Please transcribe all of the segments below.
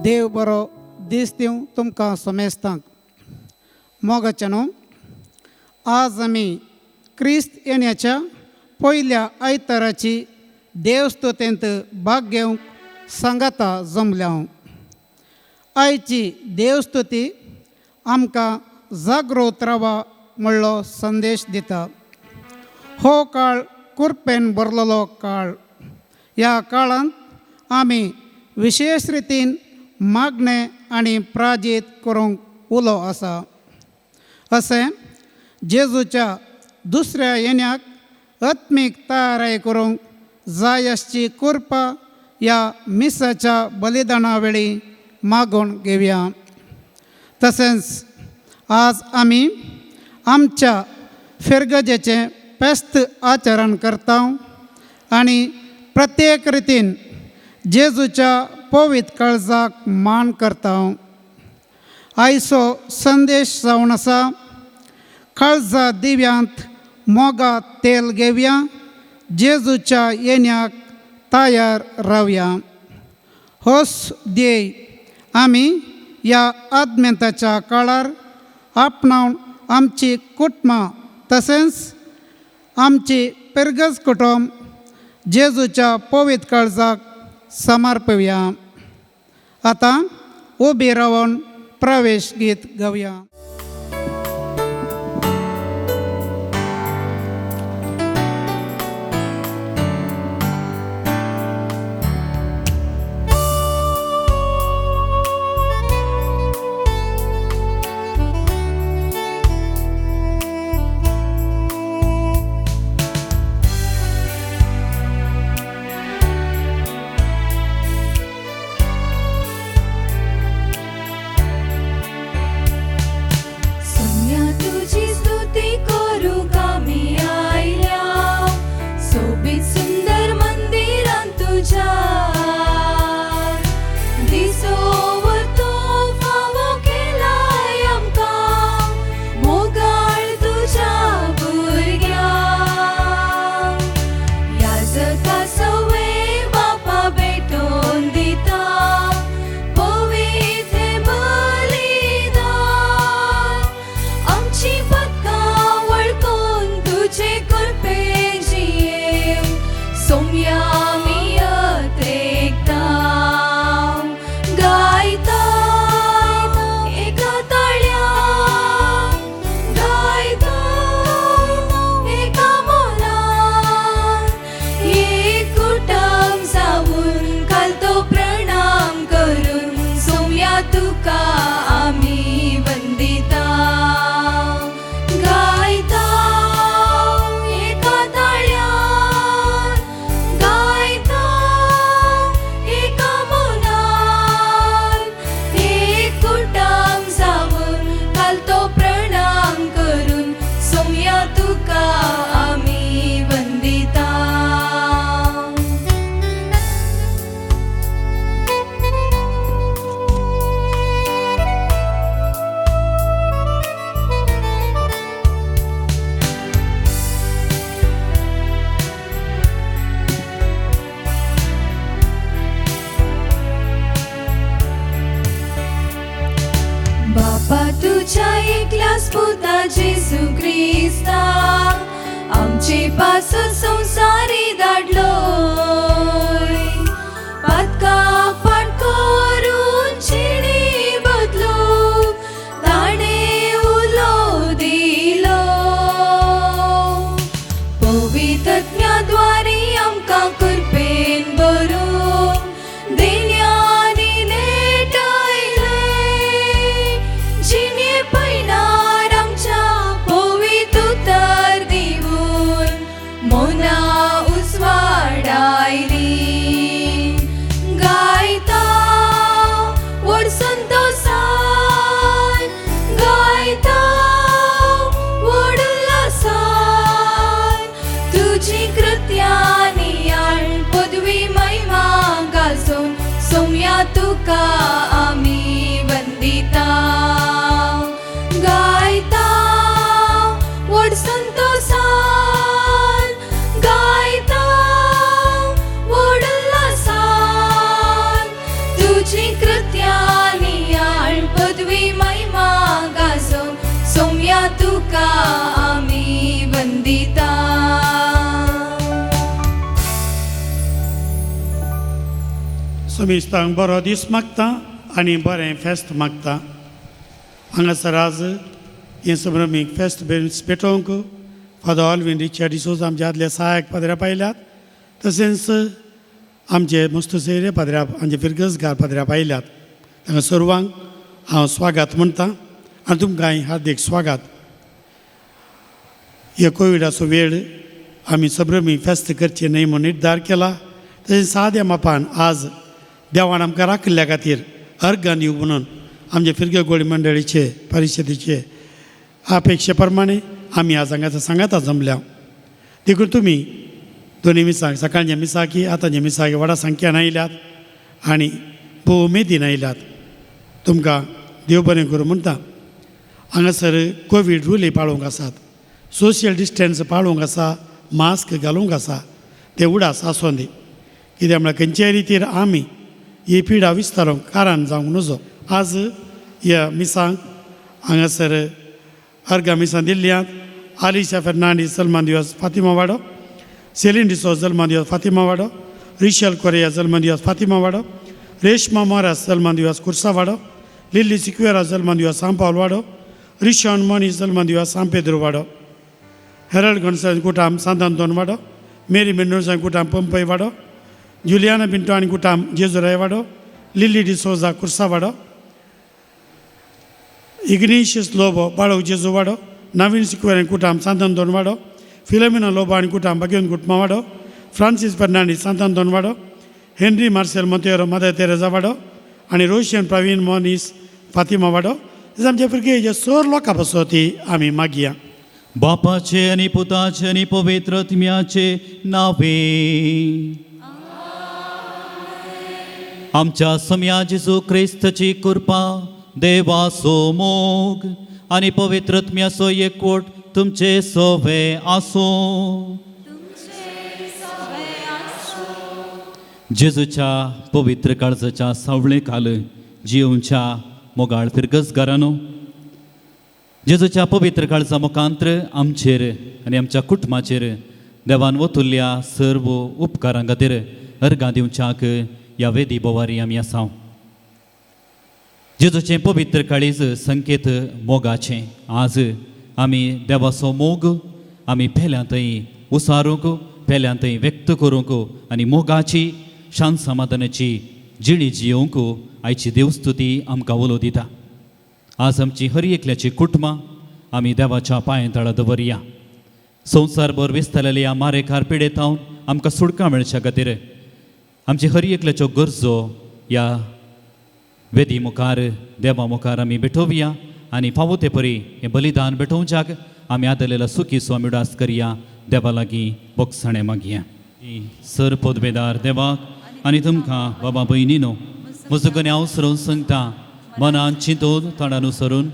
देव बरो दीस दिवं तुमकां समेस्तांक. मोगाचे न्हू, आज आमी क्रिस्त येण्याच्या पयल्या आयताराची देवस्तुतेंत भाग घेवंक सांगाता जमल्या. आयची देवस्तुती आमकां जागृत रावा म्हणलो संदेश दिता. हो काळ कुरपेन भरलेलो काळ. ह्या काळांत आमी विशेश रितीन मागणें आनी प्राजीत करूंक उलो आसा. अशें जेजूच्या दुसऱ्या येण्याक आत्मीक तयाराय करूंक जाय आसची कृपा ह्या मिसाच्या बलिदाना वेळी मागून घेवया. तशेंच आज आमी आमच्या फिरगजेचें पेस्त आचरण करता आनी प्रत्येक रितीन जेजूच्या पवित्र काळजाक मान करता. आयचो संदेश जावन आसा, काळजा दिव्यांत मोगा तेल घेवया, जेजूच्या येण्याक तयार रावया. होच ध्येय आमी ह्या आदमेंताच्या काळार आपणावन आमची कुटुंबां तशेंच आमची पेरगज कुटुंब जेजूच्या पवित्र काळजाक समर्पया. आतां उबी रावन प्रवेश गीत गावया. तुझी कृत्या समेस्तांक बरो दीस मागता आनी बरें फेस्त मागता. हांगासर आज हें संभ्रमीक फेस्त पेटोवंक फादर ऑल्विन रिचर्ड डिसोजा आमचे आदले सहायक पाद्र्या पायल्यात, तशेंच आमचे मुस्तसेरे पाद्र्या आमचे फिरगजगार पाद्र्या पायल्यात. तांकां सर्वांक हांव स्वागत म्हणटा आनी तुमकांय हार्दीक स्वागत. ह्या कोविडाचो वेळ आमी संभ्रमीक फेस्त करचें न्हय म्हूण निर्धार केला. तशें साद्या मापान आज देवान आमकां राखिल्ल्या खातीर अर्गां दिवं म्हणून आमचे फिरगोळी मंडळीचे परिशदेचे अपेक्षे प्रमाणे आमी आज हांगासर सांगाता जमल्या. देखून तुमी दोनी मिसाक सकाळच्या मिसाकी आतांच्या मिसाकी व्हडा संख्यान आयल्यात आनी भोव उमेदीन आयल्यात. तुमकां देव बरें करूं म्हणटा. हांगासर कोवीड रुली पाळूंक आसात, सोशल डिस्टन्स पाळूंक आसा, मास्क घालूंक आसा, ते उडास आसूं दी. कित्याक म्हळ्यार खंयच्याय रितीर आमी ही पिडा विस्तारूंक कारण जावंक नजो. आज ह्या मिसांक हांगासर अर्गा मिसां दिल्ल्यांत आलिशा फेर्नांडीस जल्मा दिवस फातिमा वाडो, सेलीन डिसोज जल्मा दिवस फातिमा वाडो, रिशल कोरिया जल्मा दिवस फातिमा वाडो, रेशमा मोरास जल्मा दिवस कुर्सा वाडो, लिल्ली सिक्वेरा जल्मा दिवस सांपावल वाडो, रिशॉन मोनीस जल्मा दिवस सांपेद्रो वाडो, हेरल्ड गोन्साल्वीस कुटाम सांतांतोन वाडो, मेरी मेंडोन्सा कुटाम पंपय वाडो, जुलियाना पिंटो आनी कुटाम जेजुराय वाडो, लिल्ली डिसोजा कुर्सा वाडो, इग्नेशियस लोबो बाळव जेजू वाडो, नवीन सिक्वेर कुटाम सांतांतोन वाडो, फिलोमिना लोबो आनी कुटाम भाग्यवंत कुटमा वाडो, फ्रांसीस फेर्नांडीस सांतांतोन वाडो, Henry Marcel Monteiro mother Teresa वाडो आनी रोशन प्रवीण मोनीस फातिमा वाडो. आमच्या भुरगे सर लोकां पासत आमी मागया. बापाचे आनी पुताचे आनी पवित्र आत्म्याचे नावे आमच्या सम्या जेजू क्रिस्ताची कृपा, देवाचो मोग आनी पवित्र आत्म्याचो एकवट तुमचे सवे आसूं. जेजूच्या पवित्र काळजाच्या सावळे काल जियोवच्या मोगाळ फिरगजगारानो, जेजूच्या पवित्र काळजा मुखांत्र आमचेर आनी आमच्या कुटुंबाचेर देवान वतुल्ल्या सर्व उपकारां खातीर अर्गां दिवच्याक ह्या वेदी बोवारी आमी आसा. जेजूचें पवित्र काळीज संकेत मोगाचें. आज आमी देवाचो मोग आमी पेल्यांतय उसारूंक, पेल्यांतय व्यक्त करूंक आनी मोगाची शांत समाधानाची जिणी जियोवंक आयची देवस्तुती आमकां उलो दिता. आज आमची हर एकल्याची कुटुंबां आमी देवाच्या पांये तळा दवरया. संवसारभर विस्तारलेल्या मारेकार पिडेतावन आमकां सुटका मेळच्या खातीर आमची हर एकल्याच्यो गरजो ह्या वेदी मुखार देवा मुखार आमी भेटोवया आनी फावो ते परी हें बलिदान भेटोवच्याक आमी आदलेला सुखी आमी उडास करया. देवा लागीं बोगसाणें मागया. सर पदवेदार देवाक आनी तुमकां बाबा भयणीनो म्हजो गन्या हांव सरून सांगता, मनान चिंतून तोंडान सरून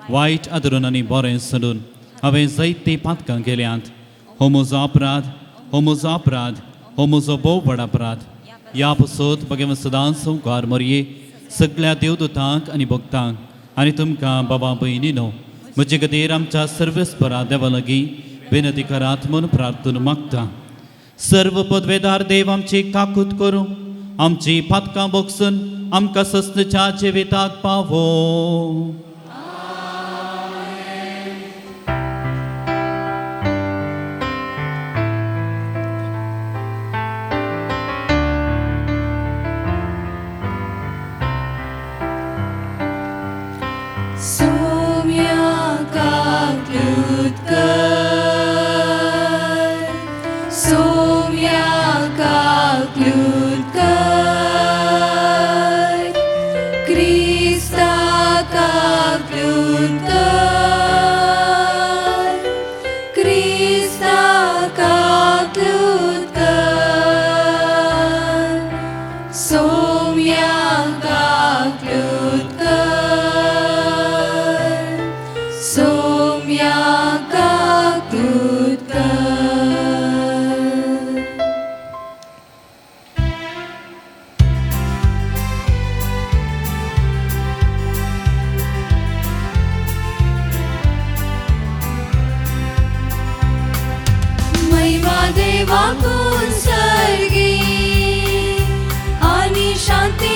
वायट आदरून आनी बरें सरून हांवें जायतीं पातकां केल्यांत. हो म्हजो अपराध, हो म्हजो अपराध, हो म्हजो भोव व्हड अपराध. ह्या पसत भगवंत सदांच संवकार मरये सगळ्या देवदूतांक आनी भक्तांक आनी तुमकां बाबा भयणीनो म्हजे खातीर आमच्या सर्वेस्परा देवा लागीं विनंती करात म्हूण प्रार्थना मागता. सर्व पदवेदार देव आमची काकूत करूं, आमची पातकां बोगसून आमकां सस्नच्या जिविताक पावो. देवाकून सर्गी आणि शांती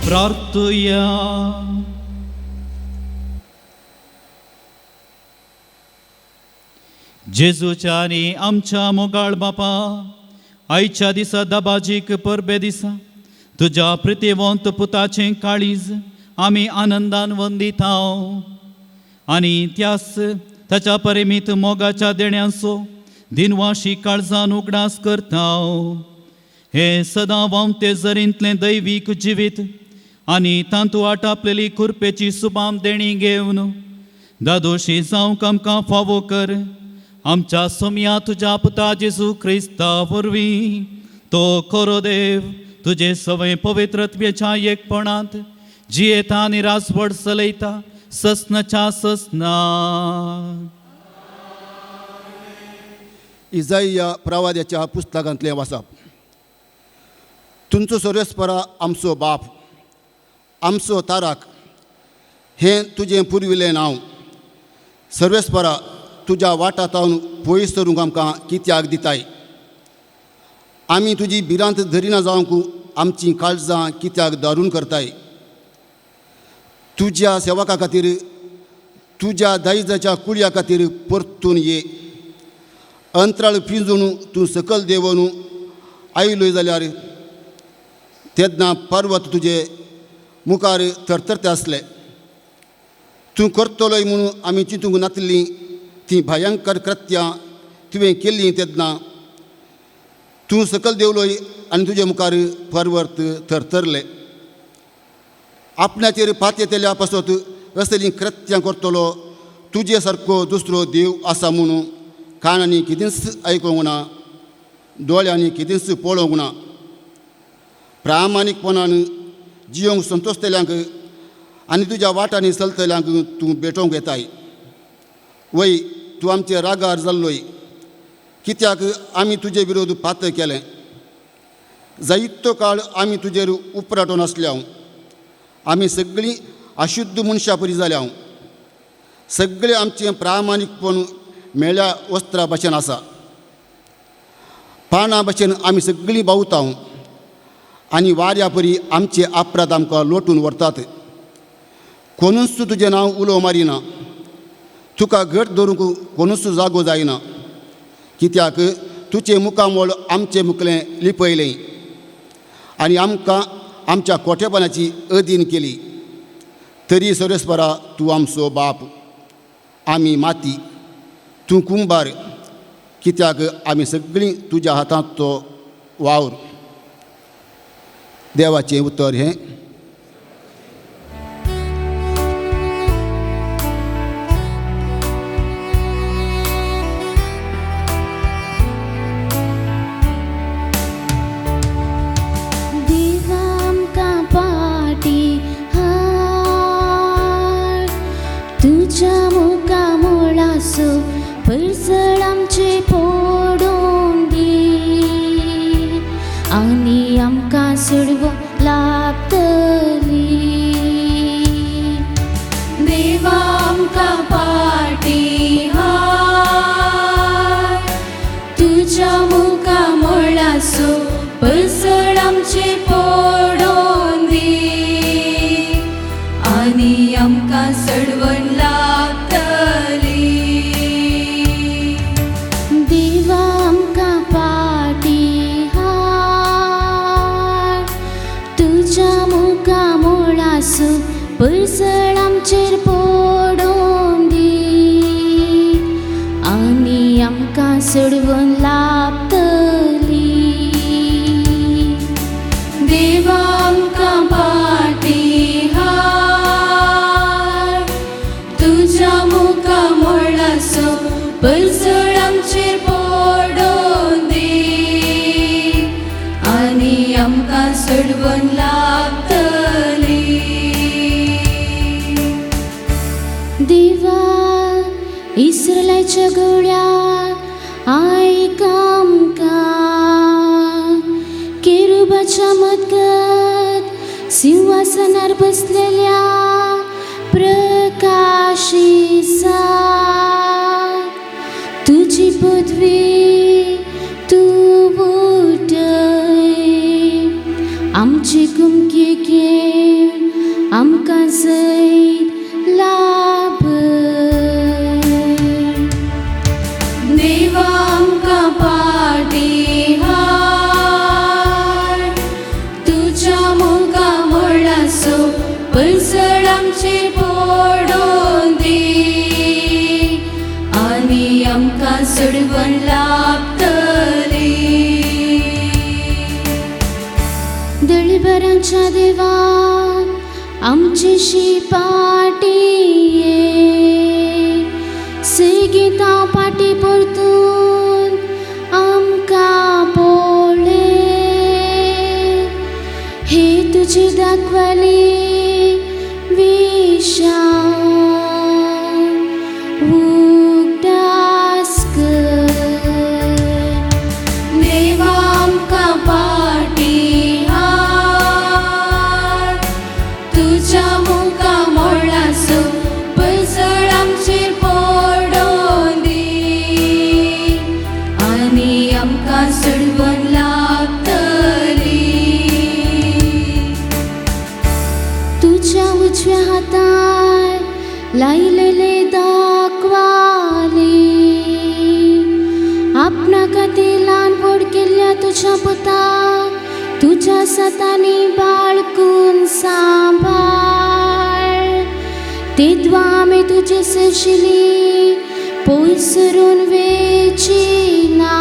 प्रार्थुया. जेजूच्या आनी आमच्या मोगाळ बापा, आयच्या दिसा दबाजीक परबे दिसा तुज्या प्रितीवंत पुताचें काळीज आमी आनंदान वंदिताव आनी त्यास ताच्या परिमीत मोगाच्या देण्यांचो दिनवाशी काळजान उगडास करताव. हे सदां व्हांवते जरींतलें दैवीक जिवीत आनी तांतू आटापलेली कुरपेची सुबाम देणी घेवन दादोशी जावंक आमकां फावो कर. आमच्या सोमया तुज्या पुता जेजू क्रिस्ता वरवीं तो खरो देव तुजे सवय पवित्रत्वेच्या एकपणांत जियेता आनी राजवट चलयता ससनाच्या ससना. इजाइया प्रवाद्याच्या पुस्तकांतलें वाचप. तुमचो सोरेस्परा आमचो बाप, आमचो ताराक हें तुजें पुर्विल्लें नांव. सर्वेस्परा तुज्या वाटातावन पयस सरूंक आमकां कित्याक दिताय? आमी तुजी भिरांत धरिना जावंक आमचीं काळजां कित्याक दारून करताय? तुज्या सेवका खातीर, तुज्या दायजाच्या कुळया खातीर परतून ये. अंत्राळ पिंजून तूं सकल देंवन आयलोय जाल्यार तेन्ना पर्वत तुजे मुखार थरथरते आसले. तूं करतलोय म्हणून आमी चिंतूंक नातलीं तीं भयंकर कृत्यां तुवें केल्लीं तेन्ना तूं सकल देंवलोय आनी तुजे मुखार पर्वत थरथरले. आपणाचेर पातयेतल्या पासत असलीं कृत्यां करतलो तुजे सारको दुसरो देव आसा म्हणून कानांनी कितेंच आयकूंक ना, दोळ्यांनी कितेंच पळोवंक ना. प्रामाणीकपणान जियोंक संतोशतल्यांक आनी तुज्या वाटांनी चलतल्यांक तूं भेटोवंक येताय. वय तूं आमचे रागार जाल्लोय कित्याक आमी तुजे विरोध पातळ केलें. जायतो काळ आमी तुजेर उपराटून आसल्या. आमी सगळीं अशुद्ध मनशां परी जाल्या. सगळें आमचें प्रामाणीकपण मेळ्या वस्त्रा भशेन आसा. पानां भशेन आमी सगळीं बावता आनी वाऱ्या परी आमचे अपराध आमकां लोटून व्हरतात. कोणूच तुजें नांव उलो मारिना, तुका घट धरूंक कोणूच जागो जायना. कित्याक तुजें मुखामळ आमचें मुखलें लिपयलें आनी आमकां आमच्या कोठेपणाची अधीन केली. तरी सर्वेस्परा तूं आमचो बाप, आमी माती, तूं कुंबार, कित्याक आमी सगळीं तुज्या हातांत तो वावर. देवाचें उतर हें. देवा आमकां पाटी हाड, तुज्या मुखामळाचो परजळ आमचे पडून दी आनी आमकां सोडवंक लागतली. देवा आमकां पाटी हाड, तुज्या मुखामळाचो परजळ आमचे पडून दी आनी आमकां सोडवंक लागतली. देवा आमकां पाटी हाड, तुज्या मुखामळाचो परजळ आमचेर पडून दी आनी आमकां सोडवंक लागतली. देवा आमकां पाटी हाड, तुज्या मुखामळाचो परजळ आमचेर पडून दी आनी आमकां सोडवंक लागतली. देवा इस्रायलाच्या गळ्याक आयक आमकां, केरुबाच्या मदगत सिंहासनार बसलेल्या प्रकाशिसा तुजी पदवी तूं उठय, आमची कुमकी घेवन पयसळ आमचेर पडोन दी आनी आमकां सोडवण लाभतली. दळभरांच्या देवा आमची पाटी ये सेगीत हांव पाटी परतून आमकां पळय हे तुजी दाखवली विशाल उगडास कर. देवा आमकां पाटी हाड तुज्या मुखा मोळासो पयसळ आमचेर पडोन दी आनी आमकां सोडवण लाभतली. तुज्या उजव्या हातार लायलेले दाखवाले आपणा खातीर ल्हान व्हड केल्ल्या तुज्या पुताक तुज्या सतांनी बाळकून सांबाळ तेद्वा आमी तुजे सरशिली पयस सरून वेची ना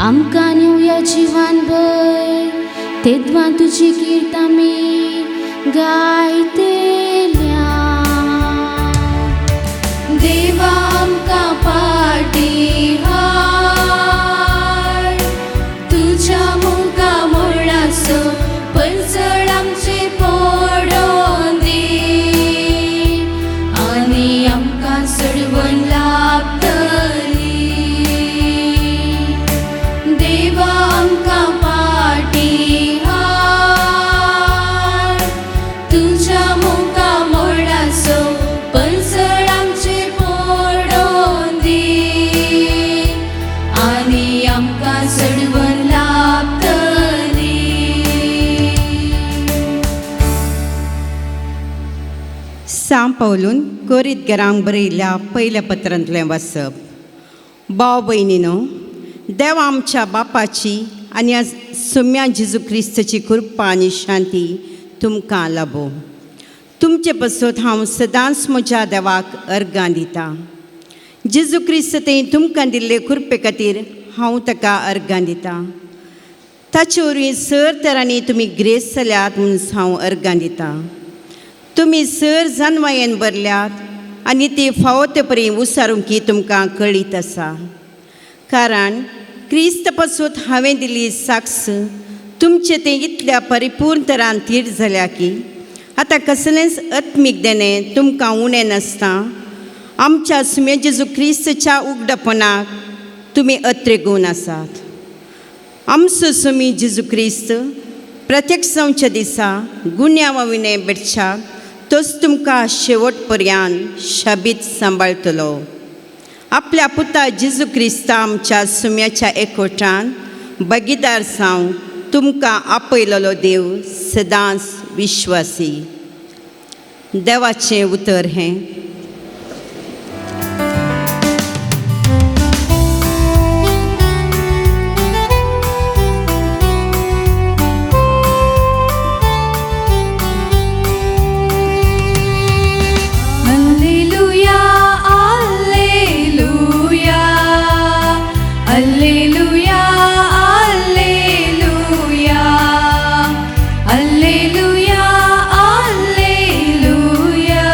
आमकां न्हय जिवान भर तेद्वा तुजी कीर्त आमी गायतल्या. देवा आमकां पाटी हाड तुज्या मुखा मोळासो पयसळ आमचेर पडोन दी आनी आमकां सोडवण लाभतली. देवा आमकां पाटी हाड तुज्या मुखा मोळासो पयसळ आमचेर पडोन दी आनी आमकां सोडवण लाभतली. सां पावलून कोरीत घरांक बरयल्ल्या पयल्या पत्रांतलें वाचप. भाव भयणीनो, देव आमच्या बापाची आनी सुम्या जेजू क्रिस्ताची कृपा आनी शांती तुमकां लाबो. तुमचे पासत हांव सदांच म्हज्या देवाक अर्गां दितां. जेजू क्रिस्त तें तुमकां दिल्ले कृपे खातीर हांव ताका अर्गां दितां. ताचे वरवीं सर तरांनी तुमी ग्रेस जाल्यात म्हूण हांव अर्गां दितां. तुमी सर जानवायेन भरल्यात आनी ती फावो ते परी उसारूंक तुमकां कळीत आसा. कारण क्रिस्त पासून हांवें दिल्ली साक्ष तुमचें तें इतल्या परिपूर्ण तरान थीर जाल्या की आतां कसलेंच आत्मीक देणें तुमकां उणें नासता. आमच्या सुम्या जेजू क्रिस्तच्या उगडपणाक तुमी अत्रेगून आसात. आमचो सुमी जेजू क्रिस्त प्रत्यक्ष जावच्या दिसा गुन्यांवा विणें भेटच्याक तोच तुमकां शेवट पर्यान शाबीत सांबाळटलो. आपल्या पुता जेजू क्रिस्ता आमच्या सुम्याच्या एकवटान भागीदार जावं तुमकां आपयलेलो देव सदांच विश्वासी. देवाचें उतर हें. Alleluia, Alleluia, Alleluia, Alleluia, Alleluia, Alleluia,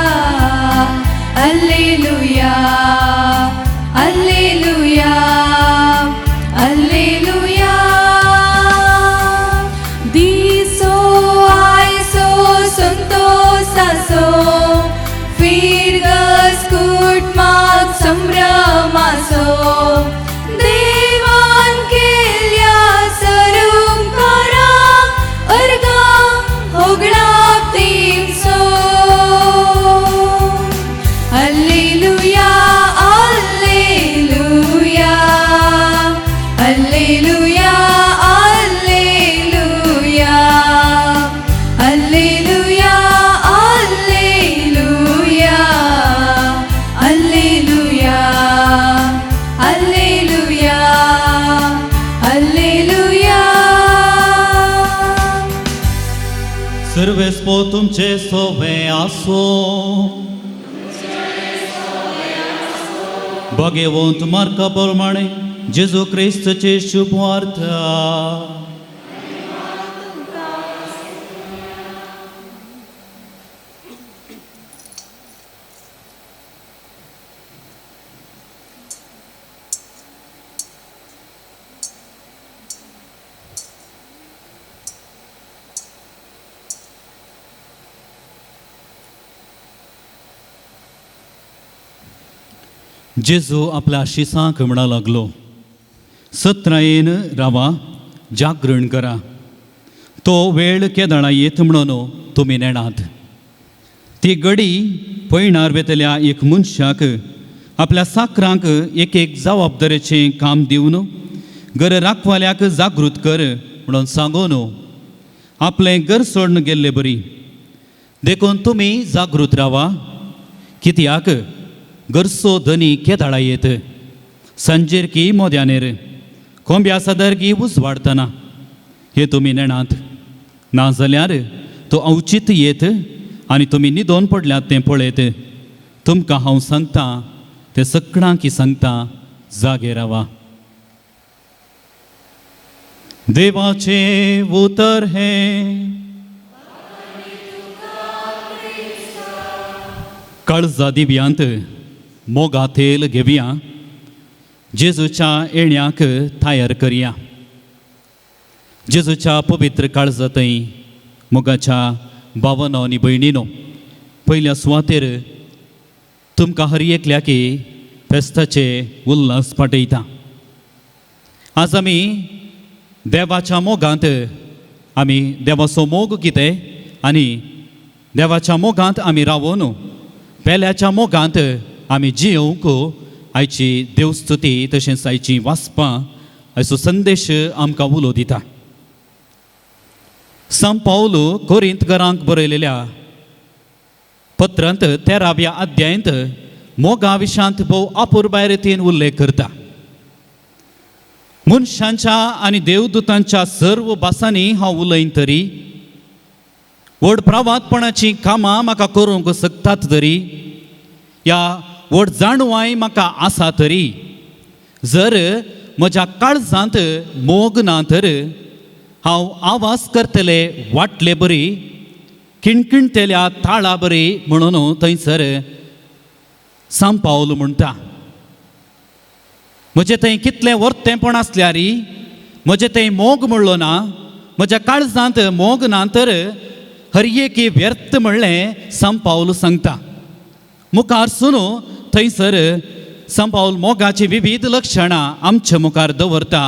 सर्वेस्पो तुमचे सोवे आसो. भगेवंत मार्का प्रमाणे जेजू क्रिस्तचे शुभवार्ता. जेजू आपल्या शिसांक म्हणा लागलो, सत्रायेन रावा, जागरण करा, तो वेळ केदळा येत म्हणून तुमी नेणात. ती गडी पयणार वेतल्या एक मनशाक आपल्या साकरांक एक एक जबाबदारेचें काम दिवन घर राखवाल्याक जागृत कर म्हणून सांगून आपलें घर सोडून गेल्ले बरी. देखून तुमी जागृत रावा, कित्याक गरसो धनी केदाळा येत सांजेर की मोद्यानेर कोंब्या सदर की उजवाडतना हे तुमी नेणात. नाजाल्यार तो अवचीत येत आनी तुमी न्हिदोन पडल्यात तें पळयत. तुमकां हांव सांगता तें सगळ्यांकी सांगता, जागे रावा. देवाचें उतर हें. काळजा दिव्यांत मोगा तेल घेवया, जेजूच्या येण्याक तयार करया. जेजूच्या पवित्र काळजांतय मोगाच्या भावनो आनी भयणीनो, पयल्या सुवातेर तुमकां हर एकल्याकी फेस्ताचे उल्हास पाठयता. आज आमी देवाच्या मोगांत, आमी देवाचो मोग कितें आनी देवाच्या मोगांत आमी रावोन पेल्याच्या मोगांत आमी जियोवंक आयची देवस्तुती तशेंच आयची वाचपां आयचो संदेश आमकां उलो दिता. सांत पावल कोरिंतकारांक बरयलेल्या पत्रांत 13व्या अध्यायांत मोगा विशांत भोव अपुरबाय रितीन उल्लेख करता. मनशांच्या आनी देवदूतांच्या सर्व भासांनी हांव उलयन तरी, व्हड प्रवातपणाचीं कामां म्हाका करूंक शकतात तरी, या व्हड जाणवाय म्हाका आसा तरी, जर म्हज्या काळजांत मोग ना तर हांव आवाज करतले वाटले बरी, किणकिणतेल्या ताळा बरी म्हणून थंयसर सांत पावल म्हणटा. म्हजें थंय कितलें वर्तेंपण आसल्यार म्हजें थंय मोग म्हणलो ना, म्हज्या काळजांत मोग ना तर हर एकी व्यर्थ म्हणलें सांत पावल सांगता. मुखार सुन थंयसर सांत पावल मोगाची विविध लक्षणां आमच्या मुखार दवरता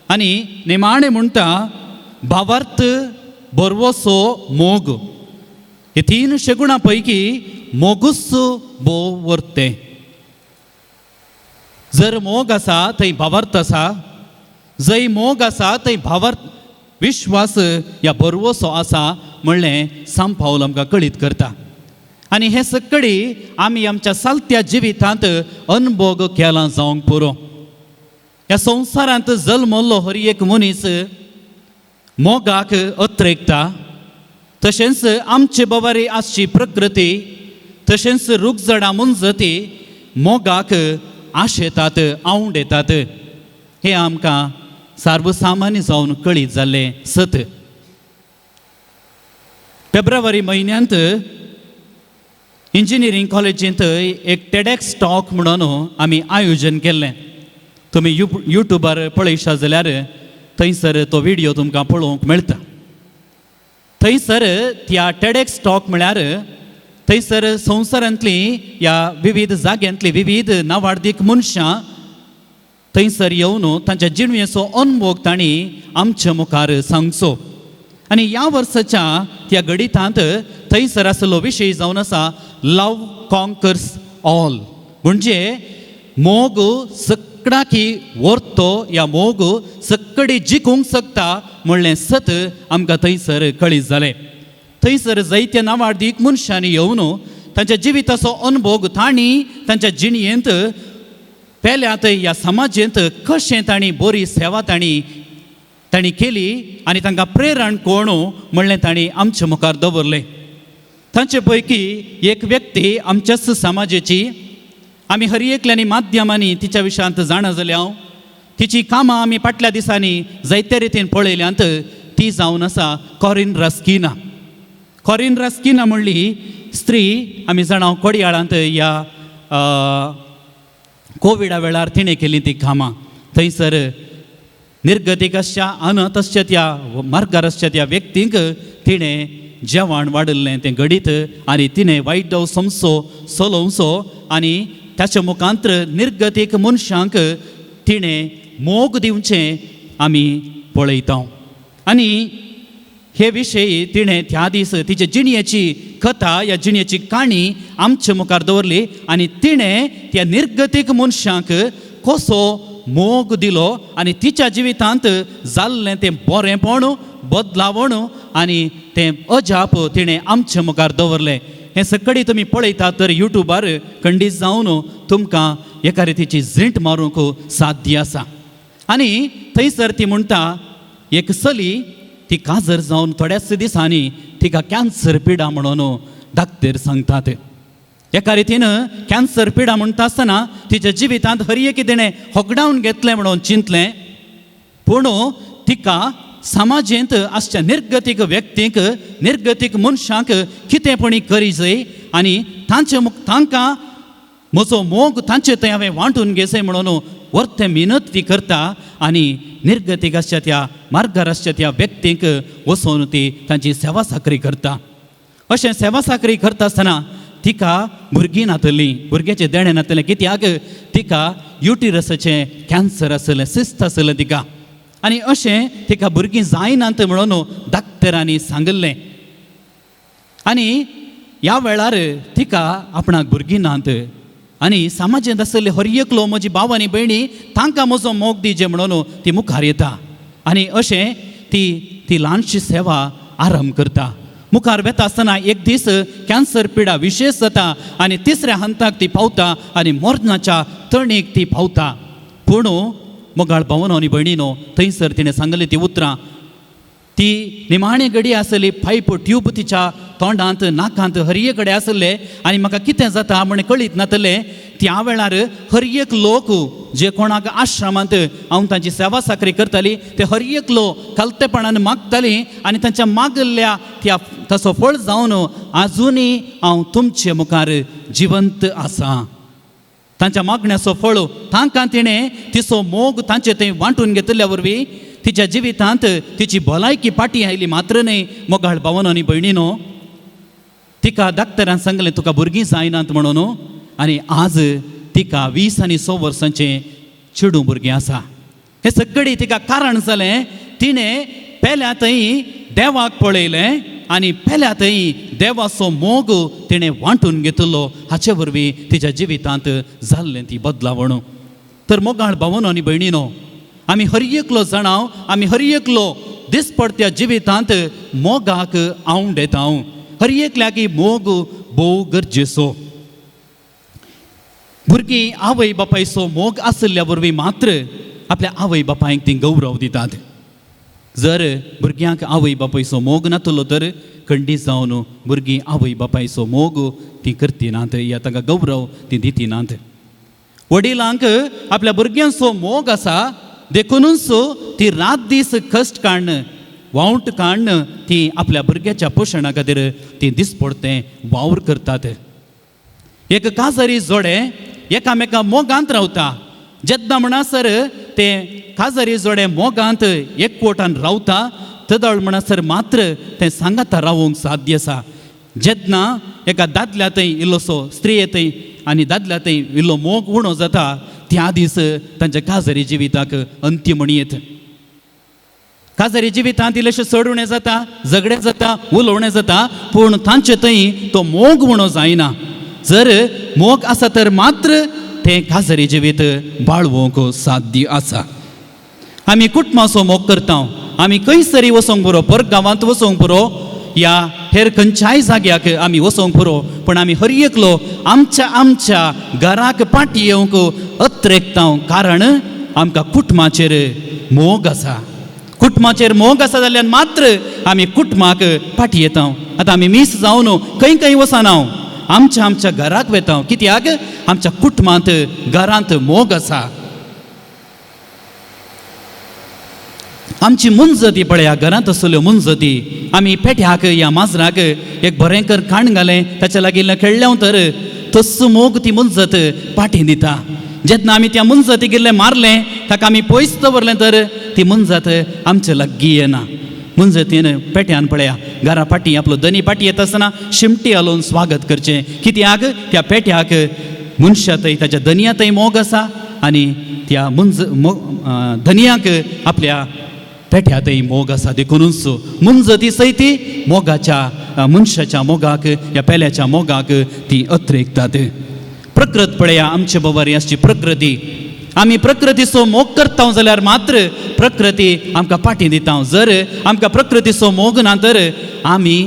आनी निमाणें म्हणटा, भावार्थ बरवसो मोग हे तीन शेगुणां पैकी मोगूच भोव वर्तें. जर मोग आसा थंय भावार्थ आसा, जंय मोग आसा थंय भावार्थ विश्वास ह्या बरवसो आसा म्हणलें सांत पावल आमकां कळीत करता. आनी हे सगळी आमी आमच्या सालत्या जिवितांत अनभोग केला जावंक पुरो. ह्या संवसारांत जल्मल्लो हर एक मनीस मोगाक अत्रेकता, तशेंच आमचे बवारी आसची प्रकृती तशेंच रुखझडां मुंजती मोगाक आशेतात, आवडेतात. हें आमकां सार्वसामान्य जावन कळीत जाल्लें सत. फेब्रुवारी म्हयन्यांत इंजिनियरींग कॉलेजींत एक टेडॅक्स टॉक म्हणून आमी आयोजन केल्लें. तुमी युट्यूबार पळयशात जाल्यार थंयसर तो व्हिडियो तुमकां पळोवंक मेळटा. थंयसर त्या टेडॅक्स टॉक म्हळ्यार थंयसर संवसारांतली ह्या विविध जाग्यांतली विविध नावाडदीक मनशां थंयसर येवन तांच्या जिणेचो अनभोग तांणी आमच्या मुखार सांगचो. आनी ह्या वर्साच्या त्या गणितांत थंयसर आसलो विशय जावन आसा लव कॉन्कर्स ऑल, म्हणजे मोग सगळ्याकी व्हरतो ह्या मोग सगळी जिखूंक शकता म्हणलें सत आमकां थंयसर कळीत जालें. थंयसर जायत्या नावाडदीक मनशांनी येवन तांच्या जिविताचो अनभोग तांणी तांच्या जिणेंत पेल्यात ह्या समाजेंत कशें तांणी बरी सेवा तांणी तांणी केली आनी तांकां प्रेरण कोण म्हणलें तांणी आमचे मुखार दवरलें. तांचे पैकी एक व्यक्ती आमच्याच समाजाची, आमी हर एकल्यांनी माध्यमांनी तिच्या विशयांत जाणा जाल्या हांव. तिची कामां आमी फाटल्या दिसांनी जायते रितीन पळयल्यांत. ती जावन आसा कॉरीन रास्किना. कॉरीन रास्किना म्हणली स्त्री आमी जाणा कोडयाळांत ह्या कोविडा वेळार तिणें केली ती कामां. थंयसर निर्गतीक आसच्या अनाथ आसच्या त्या मार्गार आसच्या त्या व्यक्तींक तिणें जेवण वाडिल्लें तें घडीत आनी तिणें वायट समसो चलोवचो आनी ताच्या मुखांत्र निर्गतीक मनशांक तिणें मोग दिवचें आमी पळयता. आनी हे विशयी तिणें त्या दीस तिचे जिणयेची कथा ह्या जिणयेची काणी आमचे मुखार दवरली आनी तिणें त्या निर्गतीक मनशांक कसो मोग दिलो आनी तिच्या जिवितांत जाल्लें तें बरेंपण बदलावण आनी तें अजाप तिणें आमचे मुखार दवरलें. हें सगळें तुमी पळयतात तर युट्यूबार खंडीत जावन तुमकां एका रितीची झिंट मारूंक साध्य आसा. आनी थंयसर ती म्हणटा एक चली ती काजर जावन थोड्याच दिसांनी तिका कॅन्सर पिडा म्हणून डाक्टर सांगतात. एका रितीन कॅन्सर पिडा म्हणटा आसतना तिच्या जिवितांत हर एक तिणें होगडावन घेतलें म्हणून चिंतलें, पूण तिका समाजेंत आसच्या निर्गतीक व्यक्तींक निर्गतीक मनशांक कितें पणी करी जाय आनी तांचे तांकां म्हजो मोग तांचे थंय हांवें वांटून घेसय म्हणून वर्तें मिनत ती करता आनी निर्गतीक आसच्या त्या मार्गार आसच्या त्या व्यक्तींक वचून ती तांची सेवा साकरी करता. अशें सेवा साकरी करता आसतना तिका भुरगीं नातलीं, भुरग्याचें देणें नातलें, कित्याक तिका युटिरसाचें कॅन्सर आसलें, सिस्त आसलें तिका आनी अशें तिका भुरगीं जायनात म्हणून डाक्टरांनी सांगिल्लें. आनी ह्या वेळार तिका आपणाक भुरगीं नात आनी समाजांत आसले हर एकलो म्हजी भाव आनी भयणी तांकां म्हजो मोग दिजे म्हणून ती मुखार येता आनी अशें ती ती ल्हानशी सेवा आरंभ करता. मुखार वेता आसतना एक दीस कॅन्सर पिडा विशेश जाता आनी तिसऱ्या हंताक ती पावता आनी मरणाच्या तणीक ती पावता. पूण मोगाळ भावनो आनी भयणीनो थंयसर तिणें सांगली ती उतरां, ती निमाणे घडी आसली पायप ट्यूब तिच्या तोंडांत नाकांत हरये कडेन आसले आनी म्हाका कितें जाता म्हण कळीत नातलें. त्या वेळार हर एक लोक जे कोणाक आश्रमांत हांव तांची सेवा साकरी करताली ते हर एक लोक खालतेपणान मागताली आनी तांच्या मागिल्ल्या त्या तसो फळ जावन आजुनूय हांव तुमचे मुखार जिवंत आसा. तांच्या मागण्याचो फळ तांकां तिणें तिचो मोग तांचे थंय वांटून घेतिल्ल्या वरवीं तिच्या जिवितांत तिची भलायकी फाटीं आयली मात्र न्हय. मोगाळ भावनो आनी भयणीनो तिका डाक्टरान सांगलें तुका भुरगीं जायनात म्हणून आनी आज तिका 20 आनी 6 वर्सांचें चेडूं भुरगें आसा. हें सगळें तिका कारण जालें तिणें पेल्या थंय देवाक पळयलें आनी पेल्या थंय देवाचो मोग तिणें वांटून घेतिल्लो. हाचे वरवीं तिच्या जिवितांत जाल्लें ती बदलावण. तर मोगाळ भावनो आनी भयणीनो आमी हर एकलो जाणाव, आमी हर एकलो दिसपडत्या जिवितांत मोगाक आवडेता. हर एकल्याक मोग भोव गरजेचो. भुरगीं आवय बापायचो मोग आशिल्ल्या वरवीं मात्र आपल्या आवय बापायक ती गौरव दितात. जर भुरग्यांक आवय बापायचो मोग नातलो तर खंडीत जावन भुरगीं आवय बापायचो मोग ती करतिनात या तांकां गौरव ती दितिनात. वडिलांक आपल्या भुरग्यांचो मोग आसा देखुनूच ती रात दीस कश्ट काडून वावट काडून ती आपल्या भुरग्याच्या पोशणा खातीर ती दिसपडतें वावर करतात. एक काजारी जोडे एकामेका मोगांत रावता. जेन्ना म्हणसर ते काजारी जोडे मोगांत एकवटान रावता तदळ म्हणसर मात्र तें सांगाता रावूंक साध्य आसा. जेन्ना एका दादल्या थंय इल्लोसो स्त्रिये थंय आनी दादल्या थंय इल्लो मोग उणो जाता त्या दीस तांच्या काजारी जिविताक अंत्य म्हणयेत. काजारी जिवितांत इल्लेशें चड उणें जाता, झगडें जाता, उलोवणें जाता, पूण तांचे थंय तो मोग उणो जायना. जर मोग आसा तर मात्र तें काजारी जिवीत बाळवूंक साध्य आसा. आमी कुटुंबाचो मोग करता, आमी खंयसरी वचोंक पुरो, परगांवांत वचोंक पुरो या हेर खंयच्याय जाग्याक आमी वचोंक पुरो, पूण आमी हर एकलो आमच्या आमच्या घराक पाटी येवंक अत्रेकता. कारण आमकां कुटुंबाचेर मोग आसा. कुटुंबाचेर मोग आसा जाल्यार मात्र आमी कुटुंबाक फाटी येता. आतां आमी मीस जावन खंय खंय वचना, आमच्या आमच्या घराक वेता. कित्याक? आमच्या कुटुंबांत घरांत मोग आसा. आमची मुंजती पळया, घरांत आसल्यो मुंजती आमी पेट्याक या माजराक एक बरें कर खाण घालें, ताच्या लागीं खेळ्ळें तर तस्सो मोग ती मुंजत पाटी दिता. जेन्ना आमी त्या मुंजती गेल्लें मारलें, ताका आमी पयस दवरलें तर ती मुंजत आमचे लागीं येना. मुंजतीन पेट्यान पळया घरा फाटी आपलो धनी फाटी येता आसतना शिमटी हालोवन स्वागत करचें. कित्याक? त्या पेट्याक मनशा थंय ताच्या धनया थंय मोग आसा आनी त्या मुंज धनयाक आपल्या पेट्या थंय मोग आसा. देखुनूच मुंजती सयती मोगाच्या मनशाच्या मोगाक ह्या पेल्याच्या मोगाक ती अत्रेकतात. प्रकृत पळया, आमचे बबर आसची प्रकृती. आमी प्रकृतीचो मोग करता जाल्यार मात्र प्रकृती आमकां फाटी दिता. जर आमकां प्रकृतीचो मोग ना तर आमी